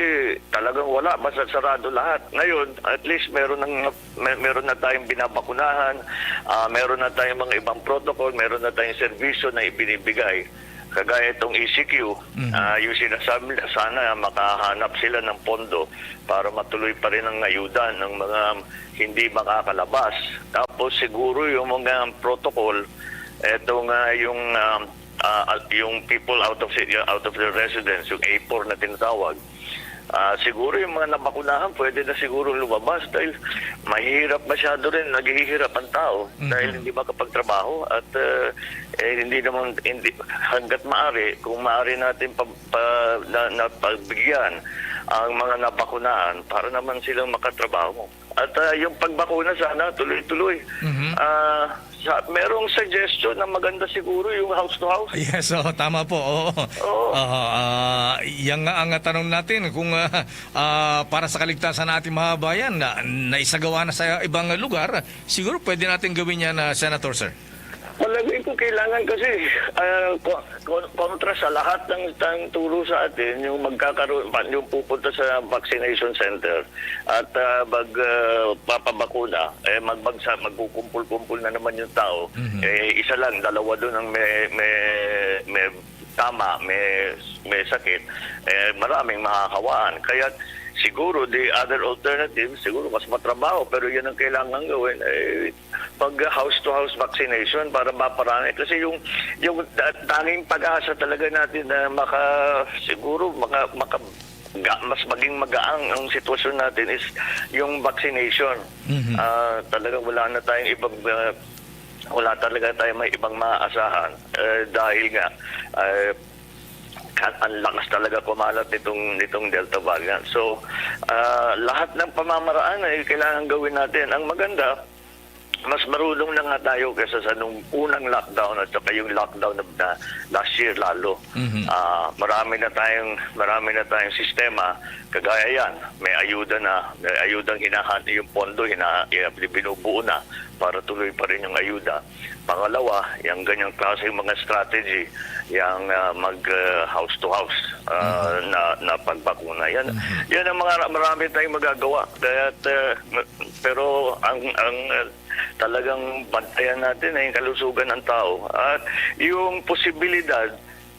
talagang wala, basta sarado lahat. Ngayon, at least meron ng, may, meron na tayong binabakunahan, ah, meron na tayong mga ibang protocol, meron na tayong serbisyo na ibinibigay. Kagaya itong E C Q, Mhm. ah, yung sinasabi nila, sana makahanap sila ng pondo para matuloy pa rin ang ayuda ng mga hindi makakalabas. Tapos siguro yung mga protocol, eto nga yung, ah, ah, yung people out of, out of their residence, yung A four na tinatawag. Ah, siguro yung mga nabakunahan, pwede na siguro lumabas dahil mahirap masyado rin, naghihirap ang tao Mhm. dahil hindi makapagtrabaho at, ah, eh, hindi naman, hindi, hanggat maaari, kung maaari natin pa, pa, na, na pagbigyan ang mga nabakunahan para naman silang makatrabaho. At, ah, yung pagbakuna sana tuloy-tuloy. Mhm. Ah, sa, merong suggestion na maganda siguro yung house to house. Yes, oo, tama po. Oo. Oo. Aha, ah, yan nga ang tanong natin kung, ah, ah, para sa kaligtasan ng ating mga bayan, na, naisagawa na sa ibang lugar, siguro pwede natin gawin yan, ah, Senator, sir. Palagay ko kailangan kasi, ah, ko-, ko-, kontra sa lahat ng, ng turo sa atin, yung magkakaroon, pa-, yung pupunta sa vaccination center at, ah, mag, ah, papabakuna, eh, mag-, magsa-, magkukumpul-kumpul na naman yung tao. Mhm. Eh, isa lang, dalawa doon ang may, may, may tama, may, may sakit, eh, maraming mahahawaan. Kaya siguro, the other alternative, siguro mas matrabaho, pero yan ang kailangan gawin, eh, pag house-to-house vaccination para maparami. Kasi yung, yung da-, tanging pag-asa talaga natin na maka-, siguro, maka-, maka-, ga-, mas maging magaang ang sitwasyon natin is yung vaccination. Mhm. Ah, talagang wala na tayong ibang, ah, wala talaga tayong may ibang maaasahan, eh, dahil nga, eh, ka-, ang lakas talaga kumalat nitong, nitong Delta variant. So, ah, lahat ng pamamaraan ay kailangan gawin natin. Ang maganda, mas marunong na nga tayo kaysa sa nung unang lockdown at saka yung lockdown na, na last year lalo. Mhm. Ah, marami na tayong, marami na tayong sistema. Kagaya yan, may ayuda na, may ayudang hinahan, yung pondo, hina-, eh, binubuo na para tuloy pa rin yung ayuda. Pangalawa, yung ganyang klaseng mga strategy, yung, ah, mag, ah, house to house, ah, Mhm. na, na pagbakuna. Yan, Mhm. yan ang mga marami tayong magagawa. Kaya, ah, pero ang, ang, ah, talagang bantayan natin ay yung kalusugan ng tao at yung posibilidad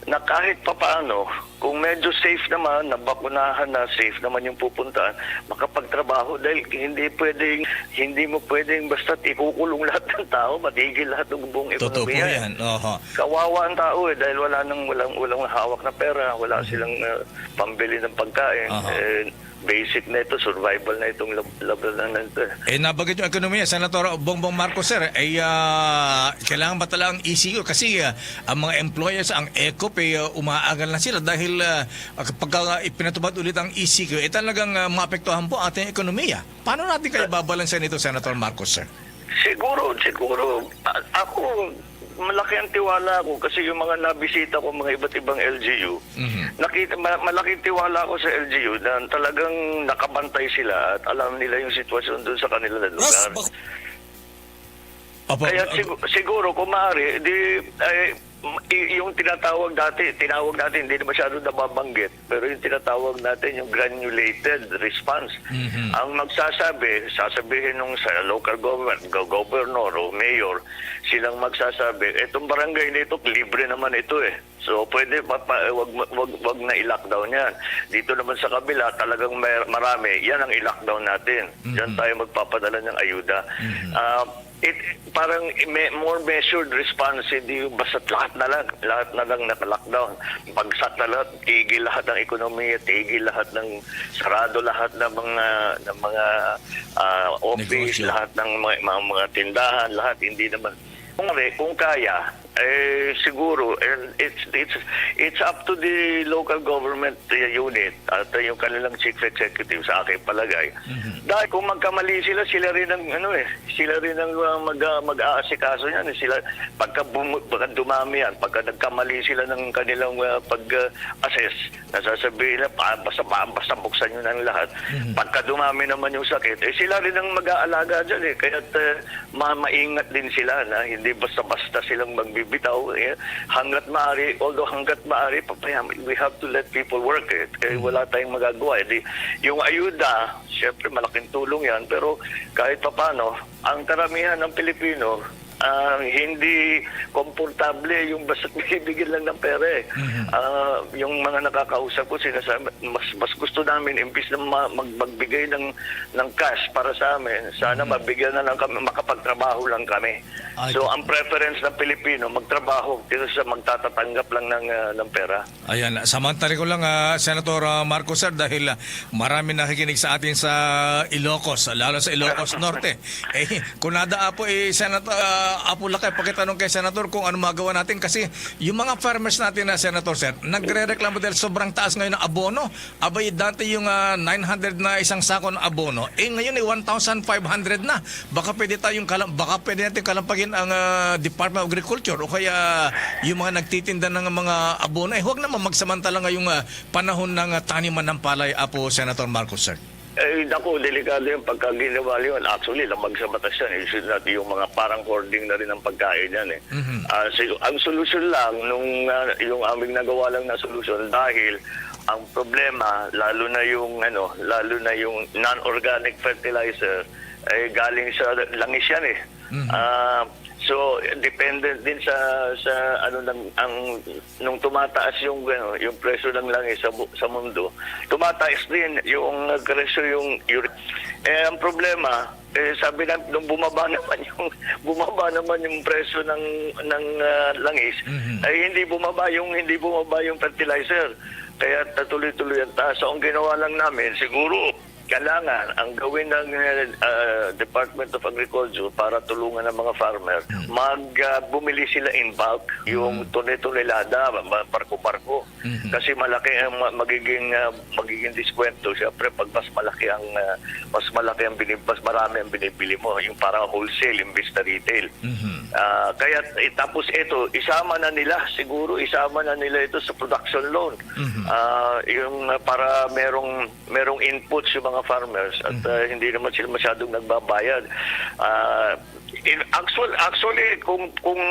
na kahit papaano, kung medyo safe naman, nabakunahan na, safe naman yung pupuntahan, makapagtrabaho dahil hindi pwedeng, hindi mo pwedeng basta ikukulong lahat ng tao, matigil lahat ng buong Totoo po ekonomiya. Yan. Oho. Kawawa ang tao eh, dahil wala nang, walang, walang hawak na pera, wala Mhm. silang, ah, pambili ng pagkain. Aha. Eh, basic na ito, survival na itong lab-, labanan na ito eh. Eh, nabanggit yung ekonomiya, Senator Bongbong Marcos, sir, eh, ay, ah, kailangan ba talaga ang E C Q? Kasi, ah, ang mga employers, ang ECOP, eh, ah, umaagal na sila dahil, ah, pagka ipinatupad ulit ang E C Q, eh, talagang, ah, maapektuhan po ating ekonomiya. Paano natin kayo babalanse nito, Senator Marcos, sir? Siguro, siguro, a-, ako, malaki ang tiwala ko kasi yung mga nabisita ko, mga iba't ibang L G U, Mhm. nakita, ma-, malaking tiwala ko sa L G U na talagang nakabantay sila at alam nila yung sitwasyon doon sa kanilang Mas lugar. bak- Opo, Kaya uh, sigu-, siguro, kung maaari, di, ay, m-, y-, yung tinatawag dati, tinawag natin, hindi na masyado nababanggit, pero yung tinatawag natin, yung granulated response. Mhm. Ang magsasabi, sasabihin nung sa local government, go-, governor o mayor, silang magsasabi, "Itong barangay na ito, libre naman ito eh. So, pwede pa, pa, wag, wag, wag na i-lockdown yan. Dito naman sa kabila, talagang may, marami. Yan ang i-lockdown natin. Diyan Mhm. tayo magpapadala ng ayuda." Mhm. Ah, it, parang me-, more measured response, hindi yung basta't lahat na lang, lahat na lang naka-lockdown. Bagsak na lahat, tigil lahat ng ekonomiya, tigil lahat ng, sarado lahat ng mga, ng mga, ah, office, Negosyo. lahat ng mga, mga, mga tindahan, lahat, hindi naman. Kung, kung kaya, eh, siguro, and it's, it's, it's up to the local government, uh, unit at, uh, yung kanilang chief executive, sa aking palagay. Mhm. Dahil kung magkamali sila, sila rin ang, ano eh, sila rin ang, uh, mag, uh, mag-aasikaso niyan. Sila, pagka bumu-, pagka dumami yan, pagka nagkamali sila ng kanilang, uh, pag, uh, assess, nasasabihin na, "Pa-, basta, pa-, basta buksan nyo na ang lahat." Mhm. Pagka dumami naman yung sakit, eh, sila rin ang mag-aalaga dyan eh. Kaya, uh, ma-, maingat din sila na hindi basta-basta silang magbibitaw, eh. Hanggat maaari, although hanggat maaari, papayam-, we have to let people work, eh. Kaya Mm. wala tayong magagawa, eh. Di, yung ayuda, siyempre, malaking tulong yan, pero kahit papano, ang karamihan ng Pilipino, ah, hindi komportable yung basta binibigyan lang ng pera, eh. Mhm. Ah, yung mga nakakausap ko, sinasabi, mas, mas gusto namin, imbis na ma-, mag-, magbigay ng, ng cash para sa amin, sana Mhm. mabigyan na lang kami, makapagtrabaho lang kami. Ay, So, totoo. ang preference ng Pilipino, magtrabaho kaysa sa magtatatanggap lang ng, ah, ng pera. Ayan, samantali ko lang, ah, Senator, ah, Marcos, sir, dahil, ah, marami nakikinig sa atin sa Ilocos, lalo sa Ilocos Norte. Eh, kung nada apo, eh, Senator, ah, Apo Lakay, pakitanong kay Senator kung ano magawa natin kasi yung mga farmers natin na, Senator, sir, nagre-reklamo dahil sobrang taas ngayon ng abono. Abay, dati yung, ah, nine hundred na isang sako ng abono, eh, ngayon ay one thousand five hundred na. Baka pwede tayong kalam-, baka pwede natin kalampagin ang, ah, Department of Agriculture o kaya yung mga nagtitinda ng mga abono. Eh, huwag naman magsamantala ngayong, ah, panahon ng, ah, taniman ng palay, Apo Senator Marcos, sir. Eh, naku, delikado yung pagka ginawa yun. Actually, lamag sa batas yan. You should not, yung mga parang hoarding na rin ang pagkain yan eh. Mhm. Ah, si, ang solusyon lang, nung ah, yung aming nagawa lang na solusyon, dahil ang problema, lalo na yung, ano, lalo na yung non-organic fertilizer, eh, galing sa langis yan eh. Mhm. Ah, so, dependent din sa, sa ano, ng, ang, nung tumataas yung, ano, yung presyo ng langis sa, bu- sa mundo, tumataas din yung uh, presyo yung uri. Eh, ang problema, eh, sabi na, nung bumaba naman yung, bumaba naman yung presyo ng, ng ah, langis, Mhm. ay hindi bumaba yung, hindi bumaba yung fertilizer. Kaya tuloy-tuloy ang taas. So, ang ginawa lang namin, siguro, kailangan ang gawin ng uh, Department of Agriculture para tulungan ang mga farmer, Mm. mag ah, bumili sila in bulk, yung Mm. tone-tonelada, ma- barko-barko. Mhm. Kasi malaki ang ma- magiging ah, magiging diskwento, syempre, pag mas malaki ang ah, mas malaki ang binib mas marami ang binibili mo, yung parang wholesale imbis na retail. Mhm. Ah, kaya eh, tapos ito, isama na nila, siguro isama na nila ito sa production loan. Mhm. Ah, yung ah, para merong merong inputs yung mga farmers at Mhm. ah, hindi naman sila masyadong nagbabayad. Ah, in actual actually, kung kung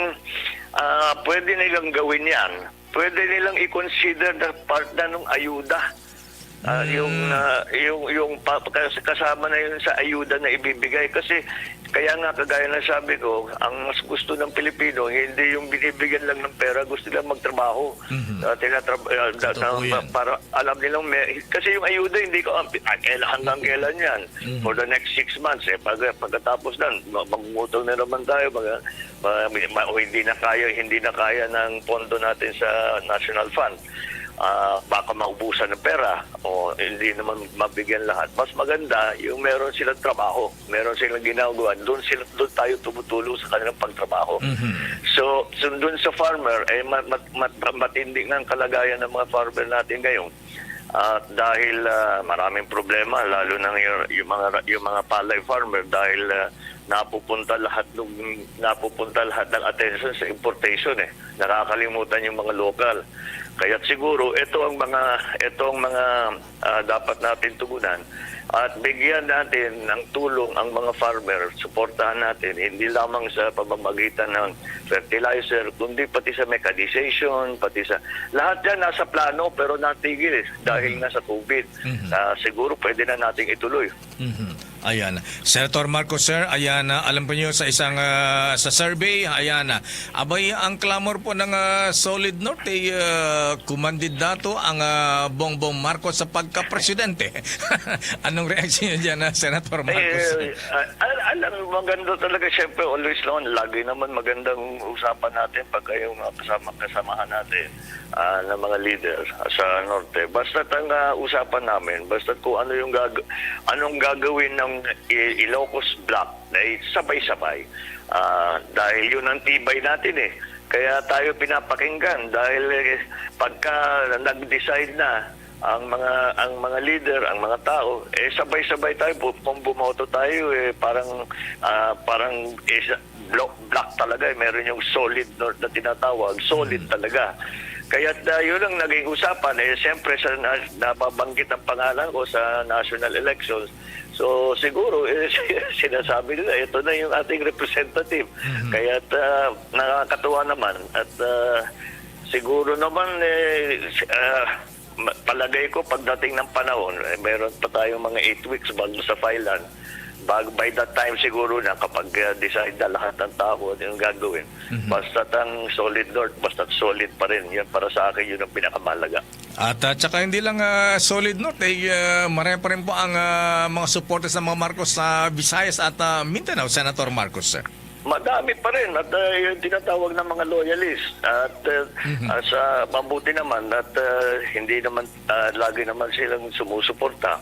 ah, pwede nilang gawin 'yan, pwede nilang i-consider na part na ng ayuda. Ah, yung Mm. ah, yung yung pa, kas- kasama na yun sa ayuda na ibibigay kasi kaya nga, kagaya ng sabi ko, ang mas gusto ng Pilipino hindi yung binibigyan lang ng pera, gusto nila magtrabaho. Mhm. Ah, tinatrab- ah, da- Totoo na- yan. Para alam nilang may, kasi yung ayuda hindi ko ah, ah, kailan hanggang kailan yan. Mhm. For the next six months eh, pag, pagkatapos na, ma- mangungutang na naman tayo, mag, ma- ma- o hindi na kaya, hindi na kaya ng pondo natin sa National Fund. Ah, baka maubusan ng pera o hindi naman mabigyan lahat. Mas maganda yung meron silang trabaho, meron silang ginagawa, doon sila doon tayo tumutulong sa kanilang pagtrabaho. Mhm. So, so doon sa farmer ay ma- mat- mat- matindi nga ang kalagayan ng mga farmer natin ngayon. At dahil ah, maraming problema, lalo na yung, yung mga yung mga palay farmer, dahil ah, napupunta lahat ng napupunta lahat ng attention sa importation eh. Nakakalimutan yung mga lokal. Kaya siguro ito ang mga ito ang mga ah, dapat natin tugunan. At bigyan natin ng tulong ang mga farmer, suportahan natin hindi lamang sa pamamagitan ng fertilizer, kundi pati sa mechanization, pati sa lahat yan nasa plano pero natigil eh, dahil Mhm. nga sa COVID. Mhm. Ah, siguro pwede na nating ituloy. Mhm. Ayan. Senator Marcos, sir, ayan, ah, alam po niyo sa isang ah, sa survey, ayan, ah, abay ang clamor po ng ah, Solid North ay ah, kumandidato ang ah, Bongbong Marcos sa pagka-presidente. Anong reaksyon niyo diyan, ah, Senator Marcos? Eh, ah, al- alam mo, maganda talaga, syempre, always naman, lagi naman magandang usapan natin pagka yung mga kasama, kasamahan natin ah, ng mga leader sa Norte. Basta ang ah, usapan namin, basta kung ano yung gag anong gagawin ng I- Ilocos Bloc, ay sabay-sabay. Ah, dahil yun ang tibay natin eh. Kaya tayo pinapakinggan dahil eh, pagka nag-decide na ang mga ang mga leader, ang mga tao, eh sabay-sabay tayo bu- kung bumoto tayo eh parang ah, parang eh, sa- blo- block talaga eh. Meron yung solid north na tinatawag, solid Mm. talaga. Kaya uh, yun ang naging usapan eh siyempre sa na, nababanggit ang pangalan ko sa national elections. So siguro eh, sinasabi nila ito na yung ating representative. Mhm. Kaya uh, nakakatuwa naman at uh, siguro naman eh, s- ah, ma- palagay ko pagdating ng panahon, eh, meron pa tayong mga eight weeks bago sa filan. Bag, by that time siguro na kapag uh, decide na lahat ng tao ano yung gagawin. Mhm. Basta ang solid north, basta solid pa rin. Yan para sa akin yun ang pinakamahalaga. At uh, tsaka hindi lang ah, solid north, eh, ah, marami pa rin po ang ah, mga supporters ng mga Marcos sa Visayas at ah, Mindanao, Senator Marcos, sir. Madami pa rin at uh, yung tinatawag ng mga loyalist at uh, Mhm. uh, sa mabuti naman at uh, hindi naman uh, lagi naman silang sumusuporta.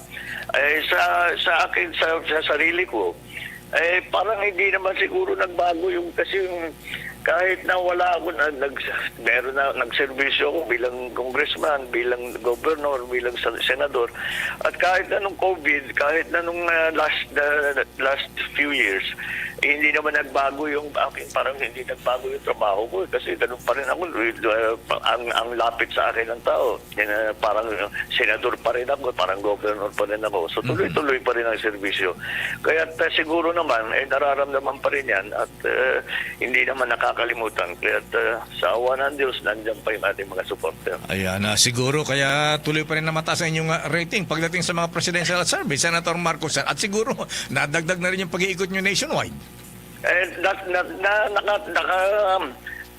Eh, sa sa akin sa, sa sarili ko eh parang hindi naman siguro nagbago yung kasi yung Kahit na wala ako, na, nag, meron na, nagserbisyo ako bilang congressman, bilang governor, bilang sa, senador. At kahit na nung COVID, kahit na nung, ah, last, ah, last few years, eh, hindi naman nagbago yung akin, parang hindi nagbago yung trabaho ko, eh, kasi ganun pa rin ako, eh, ah, ang, ang lapit sa akin ng tao. Yan, ah, parang senador pa rin ako, parang governor pa rin ako. So, Mhm. tuloy-tuloy pa rin ang serbisyo. Kaya, ah, siguro naman, eh, nararamdaman pa rin yan at, ah, hindi naman nakakalimutan. Kaya, ah, sa awa ng Diyos, nandiyan pa yung ating mga supporter. Ayan, ah, siguro kaya tuloy pa rin na mataas ang inyong, ah, rating pagdating sa mga presidential survey, Senator Marcos, sir. At siguro, nadagdag na rin yung pag-iikot nyo nationwide. Eh, na, na, na, naka, naka, um,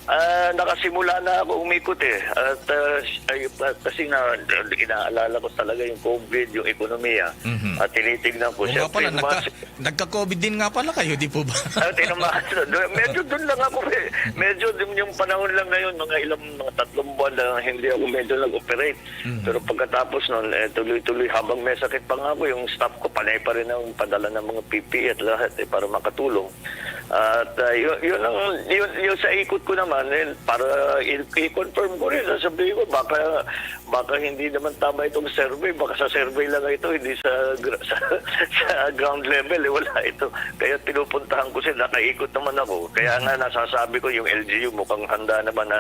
ah, nakasimula na ako umikot eh. At, ah, ay, pa- kasi nga, inaalala ko talaga yung COVID, yung ekonomiya. Mhm. At tinitignan ko, Oo nga siyempre, pala, yung mga nagka-, nagka-COVID din nga pala kayo, di po ba? Ah, tinamaan. Medyo doon lang ako eh. Medyo doon yung panahon lang na yun, mga ilang, mga tatlong buwan na hindi ako medyo nag-operate. Mhm. Pero pagkatapos nun, eh, tuloy-tuloy, habang may sakit pa nga ako, yung staff ko, panay pa rin ang padala ng mga P P E at lahat, eh, para makatulong. At, ah, yun, yun ang, yun, yun sa ikot ko naman, eh, para i-, i-confirm ko rin, sasabihin ko, baka, baka hindi naman tama itong survey, baka sa survey lang ito, hindi sa, gra-, sa, sa ground level, eh, wala ito. Kaya pinupuntahan ko sila, nakaikot naman ako. Kaya nga nasasabi ko, yung L G U mukhang handa naman na,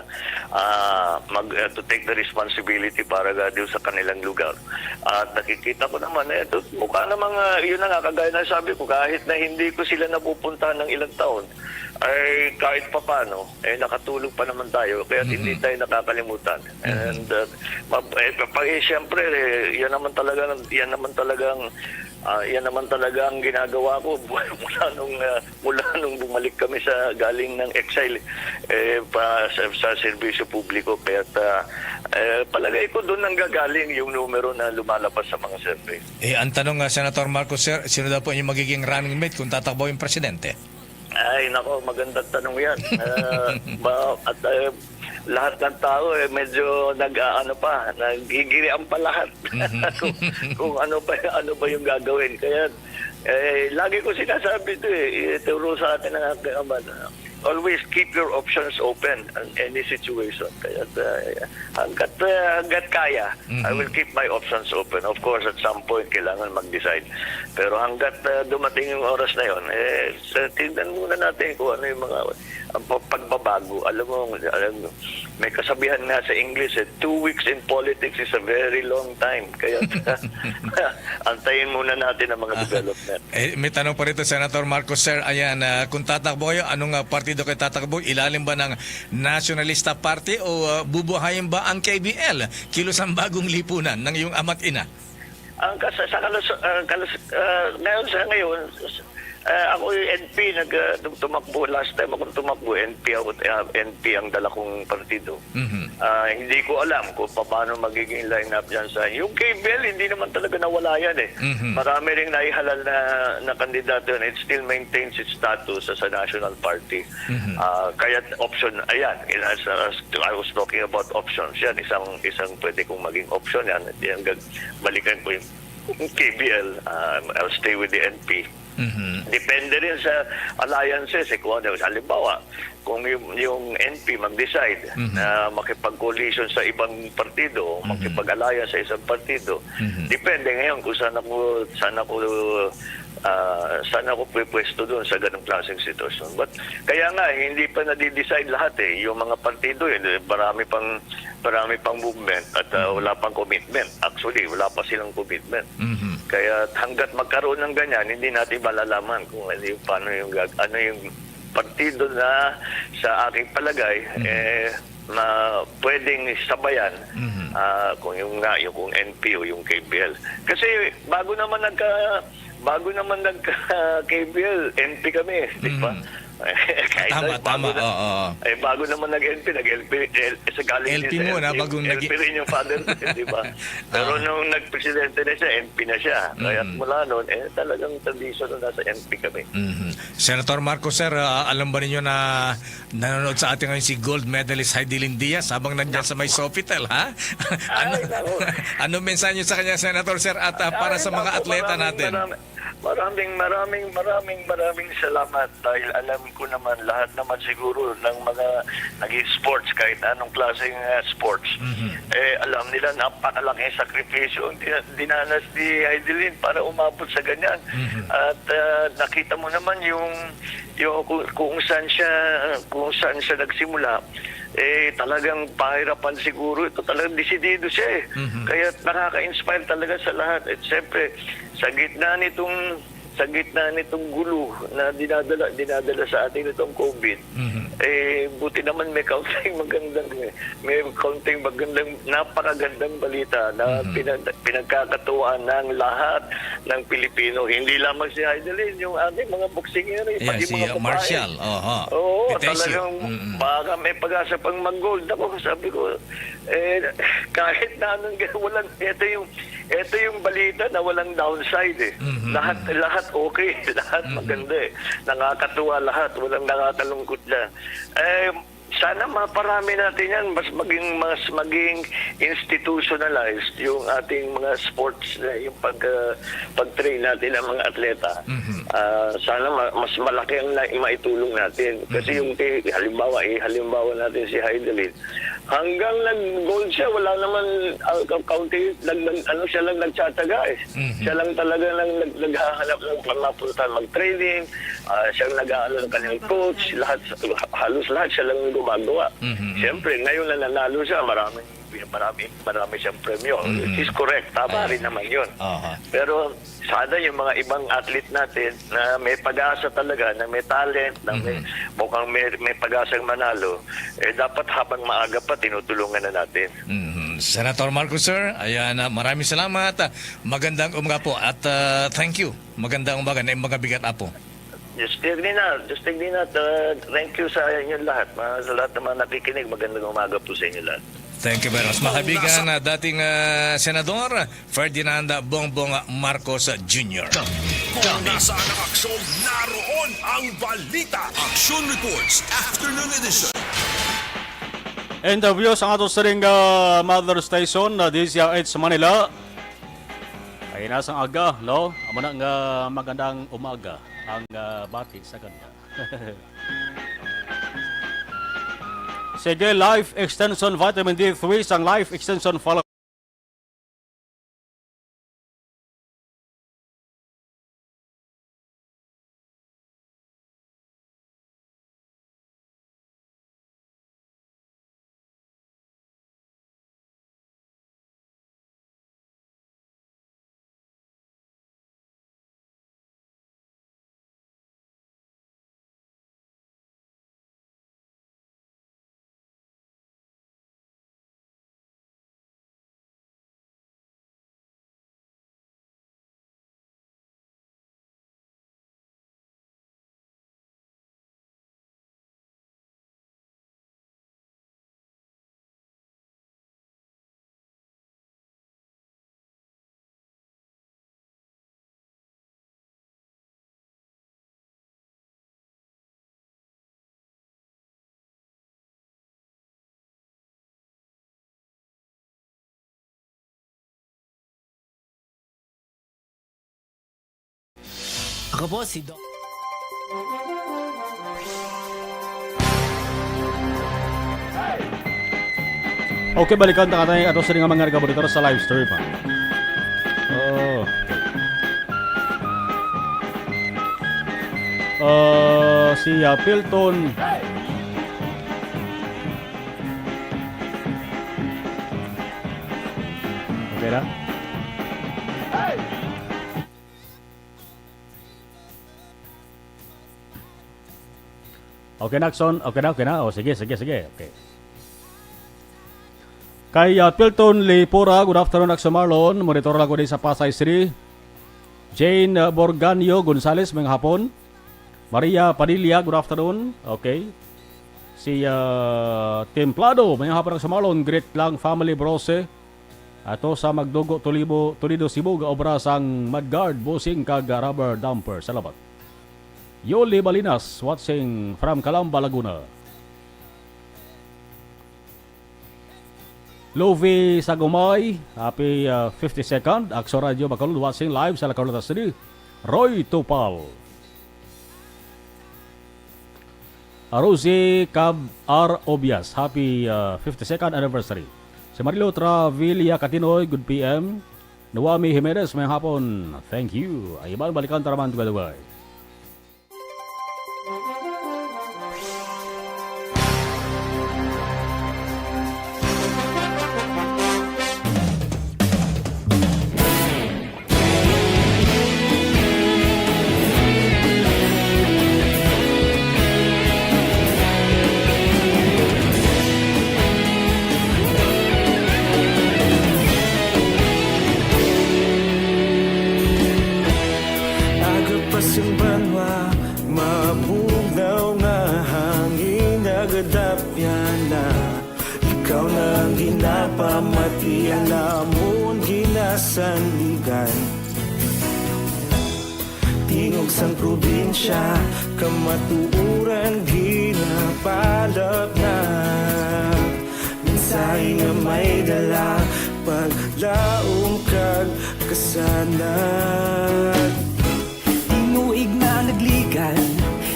ah, mag, ah, to take the responsibility para ga-, doon sa kanilang lugar. At nakikita ko naman, eh, to, mukha namang, ah, yun na nga, kagaya na sabi ko, kahit na hindi ko sila napupuntahan ng ilang taon, ay kahit papano, eh, nakatulog pa naman tayo, kaya hindi Mhm. tayo nakakalimutan. Mhm. And, uh, mab-, eh, pa, eh, siyempre, eh, yan naman talaga, yan naman talagang, ah, yan naman talaga ang ginagawa ko mula nung, ah, mula nung bumalik kami sa, galing ng exile, eh, pa, sa, sa serbisyo publiko. Kaya, ah, eh, palagay ko doon nanggagaling yung numero na lumalabas sa mga survey. Eh, ang tanong nga, Senator Marcos, sir, sino daw po yung magiging running mate kung tatakbo yung presidente? Ay, nako, magandang tanong yan. Ah, ba, at, ah, lahat ng tao, eh, medyo nag-aano pa, naggigirian pa lahat Mhm. kung, kung ano pa, ano ba yung gagawin. Kaya, eh, lagi ko sinasabi ito, eh, ituro sa atin ng aking ama na always keep your options open in any situation. Kaya, ah, hanggat, ah, hanggat kaya, I Mhm. will keep my options open. Of course, at some point, kailangan mag-decide. Pero hanggat, ah, dumating yung oras na yon, eh, sa, tingnan muna natin kung ano yung mga, ang pa-, pagbabago. Alam mo, alam mo, may kasabihan nga sa English, eh, "Two weeks in politics is a very long time." Kaya, antayin muna natin ang mga Ah, development. eh, may tanong pa rito, Senator Marcos, sir. Ayan, ah, kung tatakbo kayo, anong, ah, partido kayo tatakbo? Ilalim ba ng Nationalista Party o, ah, bubuhayin ba ang K B L? Kilos ang bagong lipunan ng iyong ama't ina. Ang kas-, sa kalus-, ah, kalus-, ah, ngayon, sa ngayon, ah, ako yung N P, nag, ah, tum-, tumakbo. Last time ako tumakbo, N P ako, ah, N P ang dala kong partido. Mhm. Ah, hindi ko alam kung paano magiging lineup dyan sa, yung K B L, hindi naman talaga nawala yan eh. Mhm. Marami ring naihalal na, na kandidato yan. It still maintains its status as a national party. Mhm. Ah, kaya option, ayan, as, as I was talking about options, yan, isang, isang pwede kong maging option yan. Yan, gag-, balikan ko yung K B L, ah, I'll stay with the N P. Mhm. Depende rin sa alliances, eh, kung ano. Halimbawa, kung yung, yung N P mag-decide Mhm. na makipag-coalition sa ibang partido, Mhm. makipag-alliance sa isang partido, Mhm. depende ngayon kung saan ako, saan ako, ah, saan ako pwepwesto doon sa ganong klaseng sitwasyon. But kaya nga, hindi pa nadi-decide lahat eh. Yung mga partido, eh, marami pang, marami pang movement at, ah, Mhm. wala pang commitment. Actually, wala pa silang commitment. Mhm. Kaya hanggat magkaroon ng ganyan, hindi natin malalaman kung ano yung, paano yung gag-, ano yung partido na sa aking palagay, Mhm. eh, na pwedeng sabayan, Mhm. ah, kung yung nga, yung kung N P o yung K B L. Kasi bago naman nagka-, bago naman nagka-K B L, N P kami, di ba? Mhm. Kahit Tama, na, bago tama. na, Oo, oo. eh, bago naman nag-N P, nag-L P, L-, sa galing L P din sa muna, L P, bagong L P nag- rin yung father ko, di ba? Pero Oo. nung nagpresidente na siya, N P na siya. Kaya Mhm. mula noon, eh, talagang traditional na sa N P kami. Mhm. Senator Marcos, sir, ah, alam ba ninyo na nanonood sa atin ngayon si gold medalist Heidi Lindias habang nandiyan sa may Sofitel, ha? Ano, Ay, naku. anong mensahe niyo sa kanya, Senator, sir, at, ah, para Ay, sa mga naku, atleta maraming, natin? maraming, Maraming, maraming, maraming, maraming salamat dahil alam ko naman lahat naman siguro ng mga naging sports, kahit anong klaseng, ah, sports, Mhm. eh, alam nila napakalaking sakripisyo ang dina-, dinanas ni Heidelin para umabot sa ganyan. Mhm. At, ah, nakita mo naman yung, yung kung, kung saan siya, kung saan siya nagsimula, eh, talagang pahirapan siguro ito. Talagang desidido siya, eh. Mhm. Kaya nakaka-inspire talaga sa lahat. At siyempre, sa gitna nitong, sa gitna nitong gulo na dinadala, dinadala sa atin itong COVID, Mhm. eh, buti naman may kaunting magandang, may kaunting magandang, napakagandang balita na Mhm. pinag-, pinagkakatuwaan ng lahat ng Pilipino. Hindi lamang si Heidelin, yung ating mga boksingero, Yeah, pati si, mga uh, babae. Marshall, oho. Oo, Petecio. Talagang Mm-mm. baka may pag-asa pang mag-gold. Ako, sabi ko, eh, kahit na anong ga-, walang, ito yung, ito yung balita na walang downside, eh. Mhm, Lahat, mhm. lahat okay, lahat Mhm. maganda, eh. Nakakatuwa lahat, walang nakakalungkot na. Eh, sana maparami natin yan, mas maging, mas maging institutionalized yung ating mga sports, na yung pag, ah, pag-train natin ng mga atleta. Mhm. Ah, sana ma-, mas malaki ang na-, maitulong natin. Kasi Mhm. yung ti-, halimbawa, eh, halimbawa natin si Heidelin. Hanggang nag-gold siya, wala naman, ah, ka-, kaunti, nag-, nag-, ano, siya lang nagtsatsaga, eh. Mhm. Siya lang talaga lang nag-, naghahanap ng pamapunta mag-training, ah, siya ang nag-aano ng kanyang coach, lahat, halos lahat siya lang ang gumagawa. Mhm, mhm. Siyempre, ngayon na nanalo siya, maraming, marami, marami siyang premyo, Mhm. which is correct. Tama Ayan. rin naman yun. Aha. Pero sana yung mga ibang athlete natin na may pag-asa talaga, na may talent, na may, Mhm. mukhang may, may pag-asang manalo, eh, dapat habang maaga pa, tinutulungan na natin. Mhm. Senator Marcos, sir, ayan, ah, maraming salamat. Ah, magandang umaga po at, ah, thank you. Magandang umaga na yung mga bigat, apo. Diyos tigninat, Diyos tigninat, ah, thank you sa inyong lahat. Mga, sa lahat ng mga nakikinig, magandang umaga po sa inyo lahat. Thank you very much. Mga kaibigan, ah, dating, ah, Senador Ferdinand Bongbong Marcos Junior. Kung nasaan ang aksyon, naroon ang balita. Action Reports, Afternoon Edition. Interview sa ato siring, ah, mother station na D Z R H Manila. Ay, nasang aga, no? Amo na nga magandang umaga ang, ah, bati sa kanya. Sige, Life Extension Vitamin D three sang Life Extension Follow. Ako po si Doc. Okay, balikan ta katay ato sa nga mga nagabonitor sa live stream, ha. Oh. Uh, si, uh, Pilton. Okay na? Okay, Nakson. Okay na, okay na. O, sige, sige, sige. Okay. Kay, ah, Pilton Lipura, good afternoon, Nakson Marlon. Monitor lang ko din sa Pasay City. Jane, ah, Borganio Gonzales, mayong hapon. Maria Padilla, good afternoon. Okay. Si, ah, Templado, mayong hapon, Nakson Marlon. Greet lang, family, brose. Ato sa Magdugo, Tulibo, Toledo, Cebu, gaobra sang mud guard, busing kag rubber dumper. Salamat. Yoli Balinas, watching from Calamba, Laguna. Lovi Sagumay, happy, uh, fifty-second. Akso Radio Bacolod, watching live sa La Carlota City. Roy Tupal. Rosie Cab R. Obias, happy, uh, fifty-second anniversary. Si Marilo Travilla Catinoy, good P M. Noami Jimenez, mayang hapon. Thank you. Ay, iban balikan ta naman, dugay-dugay. Aga pa sing banwa, mabugnaw nga hangin nagadapyan na. Ikaw na ang ginapamatian namon ginasandigan. Tingog sang probinsya, kamatuoran ginapalapnag. Mensahe nga may dala, paglaom kag kasanag. Tinuig na nagligan,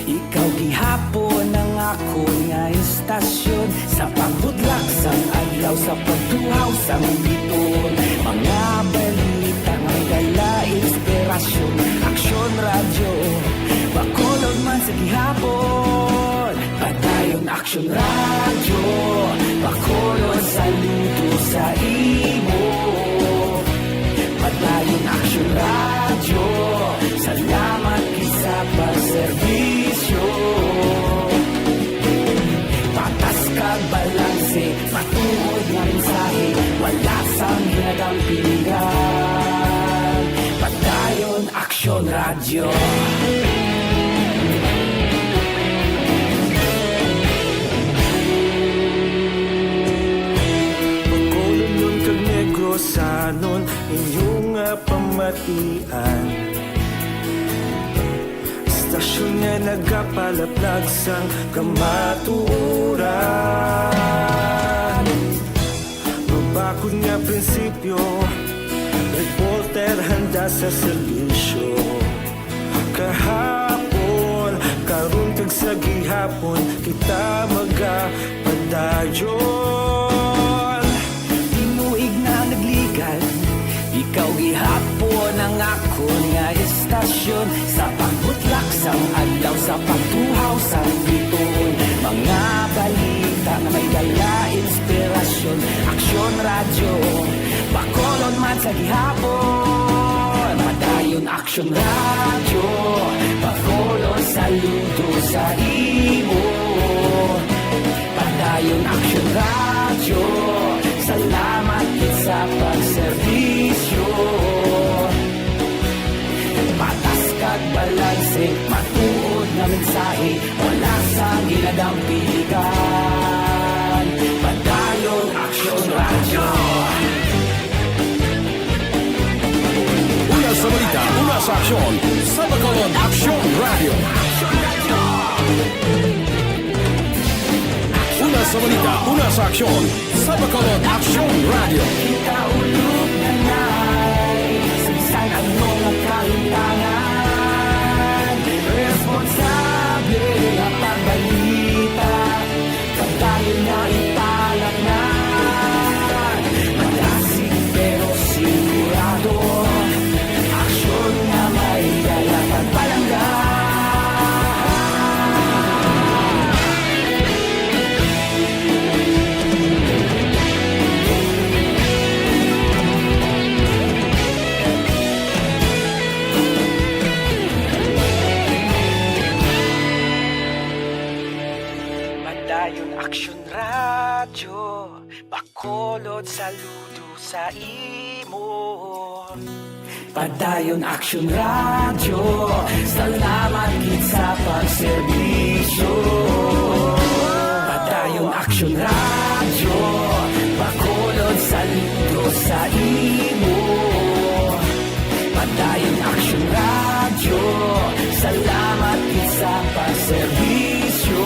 ikaw gihapon ang akon nga istasyon. Sa pagbudlak sang adlaw, sa pagtuhaw sang bituon, mga balita nga may dala inspirasyon. Aksyon Radyo, Bacolod man sa gihapon. Padayon Aksyon Radyo, Bacolod, saludo sa imo. Padayon Aksyon Radyo, salamat gid sa pagserbisyo. Patas kag balanse, matuod nga mensahe, wala sang ginadampigan. Padayon Aksyon Radyo. Bacolodnon kag Negrosanon, inyo nga pamatian. Istasyon nga nagapalaplag sang kamatuoran. Mabakod nga prinsipyo, reporter handa sa serbisyo. Kahapon, karon kag sa gihapon, kita magapadayon. Tinuig na nagligan, ikaw gihapon ang akon nga istasyon. Sa pagbutlak sang adlaw, sa pagtuhaw sang bituon, mga balita nga may dala inspirasyon. Aksyon Radyo, Bacolod man sa gihapon. Padayon Aksyon Radyo, Bacolod, saludo sa imo. Padayon Aksyon Radyo, salamat gid sa pagserbisyo. Patas kag balanse, matuod nga mensahe, wala sang ginadampigan. Padayon Aksyon Radyo. Una sa balita, una sa aksyon, sa Bacolod Aksyon Radyo. Una sa balita, una sa aksyon, sa Bacolod Aksyon Radyo. Kita ulog na nay, sa bisan ano nga kahimtangan, responsable nga pagbalita. Padayon nga ipalatngan, madasig pero sigurado. Aksyon nga may dala pagpalangga. Padayon Aksyon Radyo, Bacolod, saludo sa imo. Padayon Aksyon Radyo, salamat gid sa pagserbisyo. Padayon Aksyon Radyo, Bacolod, saludo sa imo. Padayon Aksyon Radyo, salamat gid sa pagserbisyo.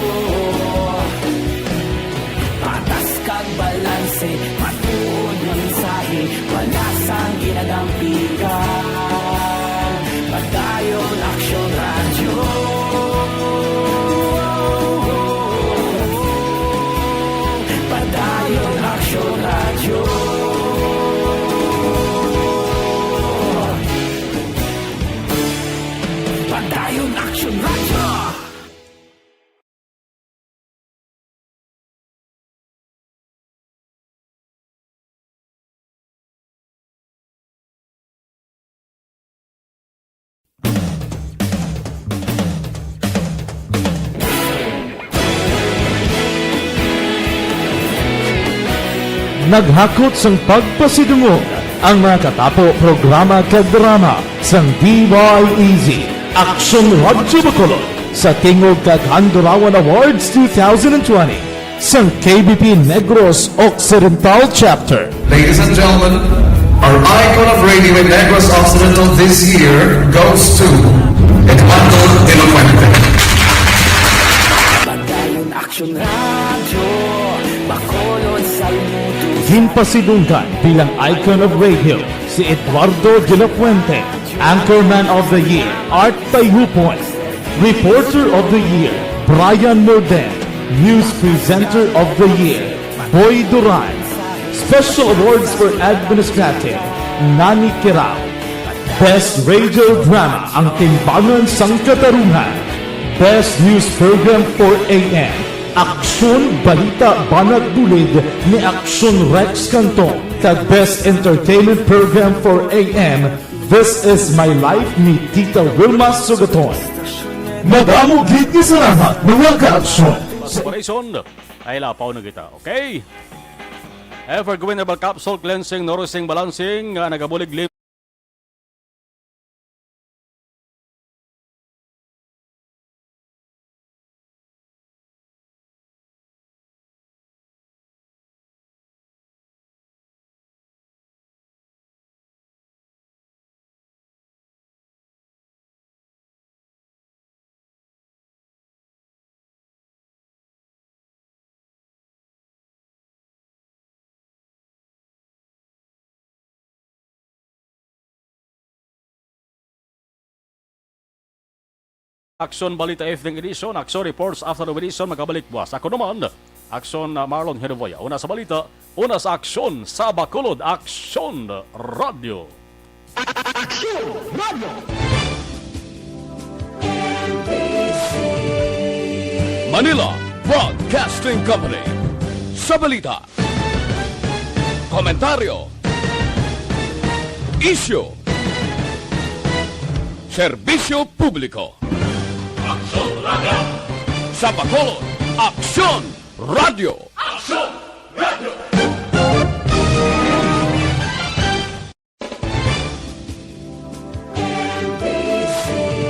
Patas kag balanse, matuod nga mensahe, wala sang ginadampigan. Padayon Naghakot sang pagpasidungog ang mga katapo programa kag drama sang D Y E Z Action Radyo Bacolod sa Tingog kag Handurawan Awards two thousand twenty sang K B P Negros Occidental Chapter. Ladies and gentlemen, our icon of radio in Negros Occidental this year goes to Eduardo de la Fuente. Padayon Action Radio, Bacolod, Salmuto. Ginpasidunggan bilang icon of radio si Eduardo de la Fuente, Anchorman of the Year, Art Payupon, Reporter of the Year, Brian Morden, News Presenter of the Year, Boy Duran, Special Awards for Administrative, Nani Kirao, Best Radio Drama, Ang Timbangan sang Katarungan, Best News Program for A M, Aksyon Balita Banat Bulid ni Aksyon Rex Canton, kag Best Entertainment Program for A M, This Is My Life ni Tita Wilma Sugaton. Madamo gid nga salamat, mga ka-aksyon. Sa operasyon, ay lapaw na kita. Okay? Evergreen Herbal Capsule Cleansing, Nourishing, Balancing, nga nagabulig lim- Aksyon Balita Evening Edition, Aksyon Reports Afternoon Edition, magabalik buwas. Ako naman, Aksyon, uh, Marlon Herevoya. Una sa balita, una sa aksyon, sa Bacolod, Aksyon Radyo. Aksyon Radyo. Manila Broadcasting Company. Sa balita, komentaryo, isyu, serbisyo publiko. Aksyon Radyo. Sa Bacolod, Aksyon Radyo. Aksyon Radyo.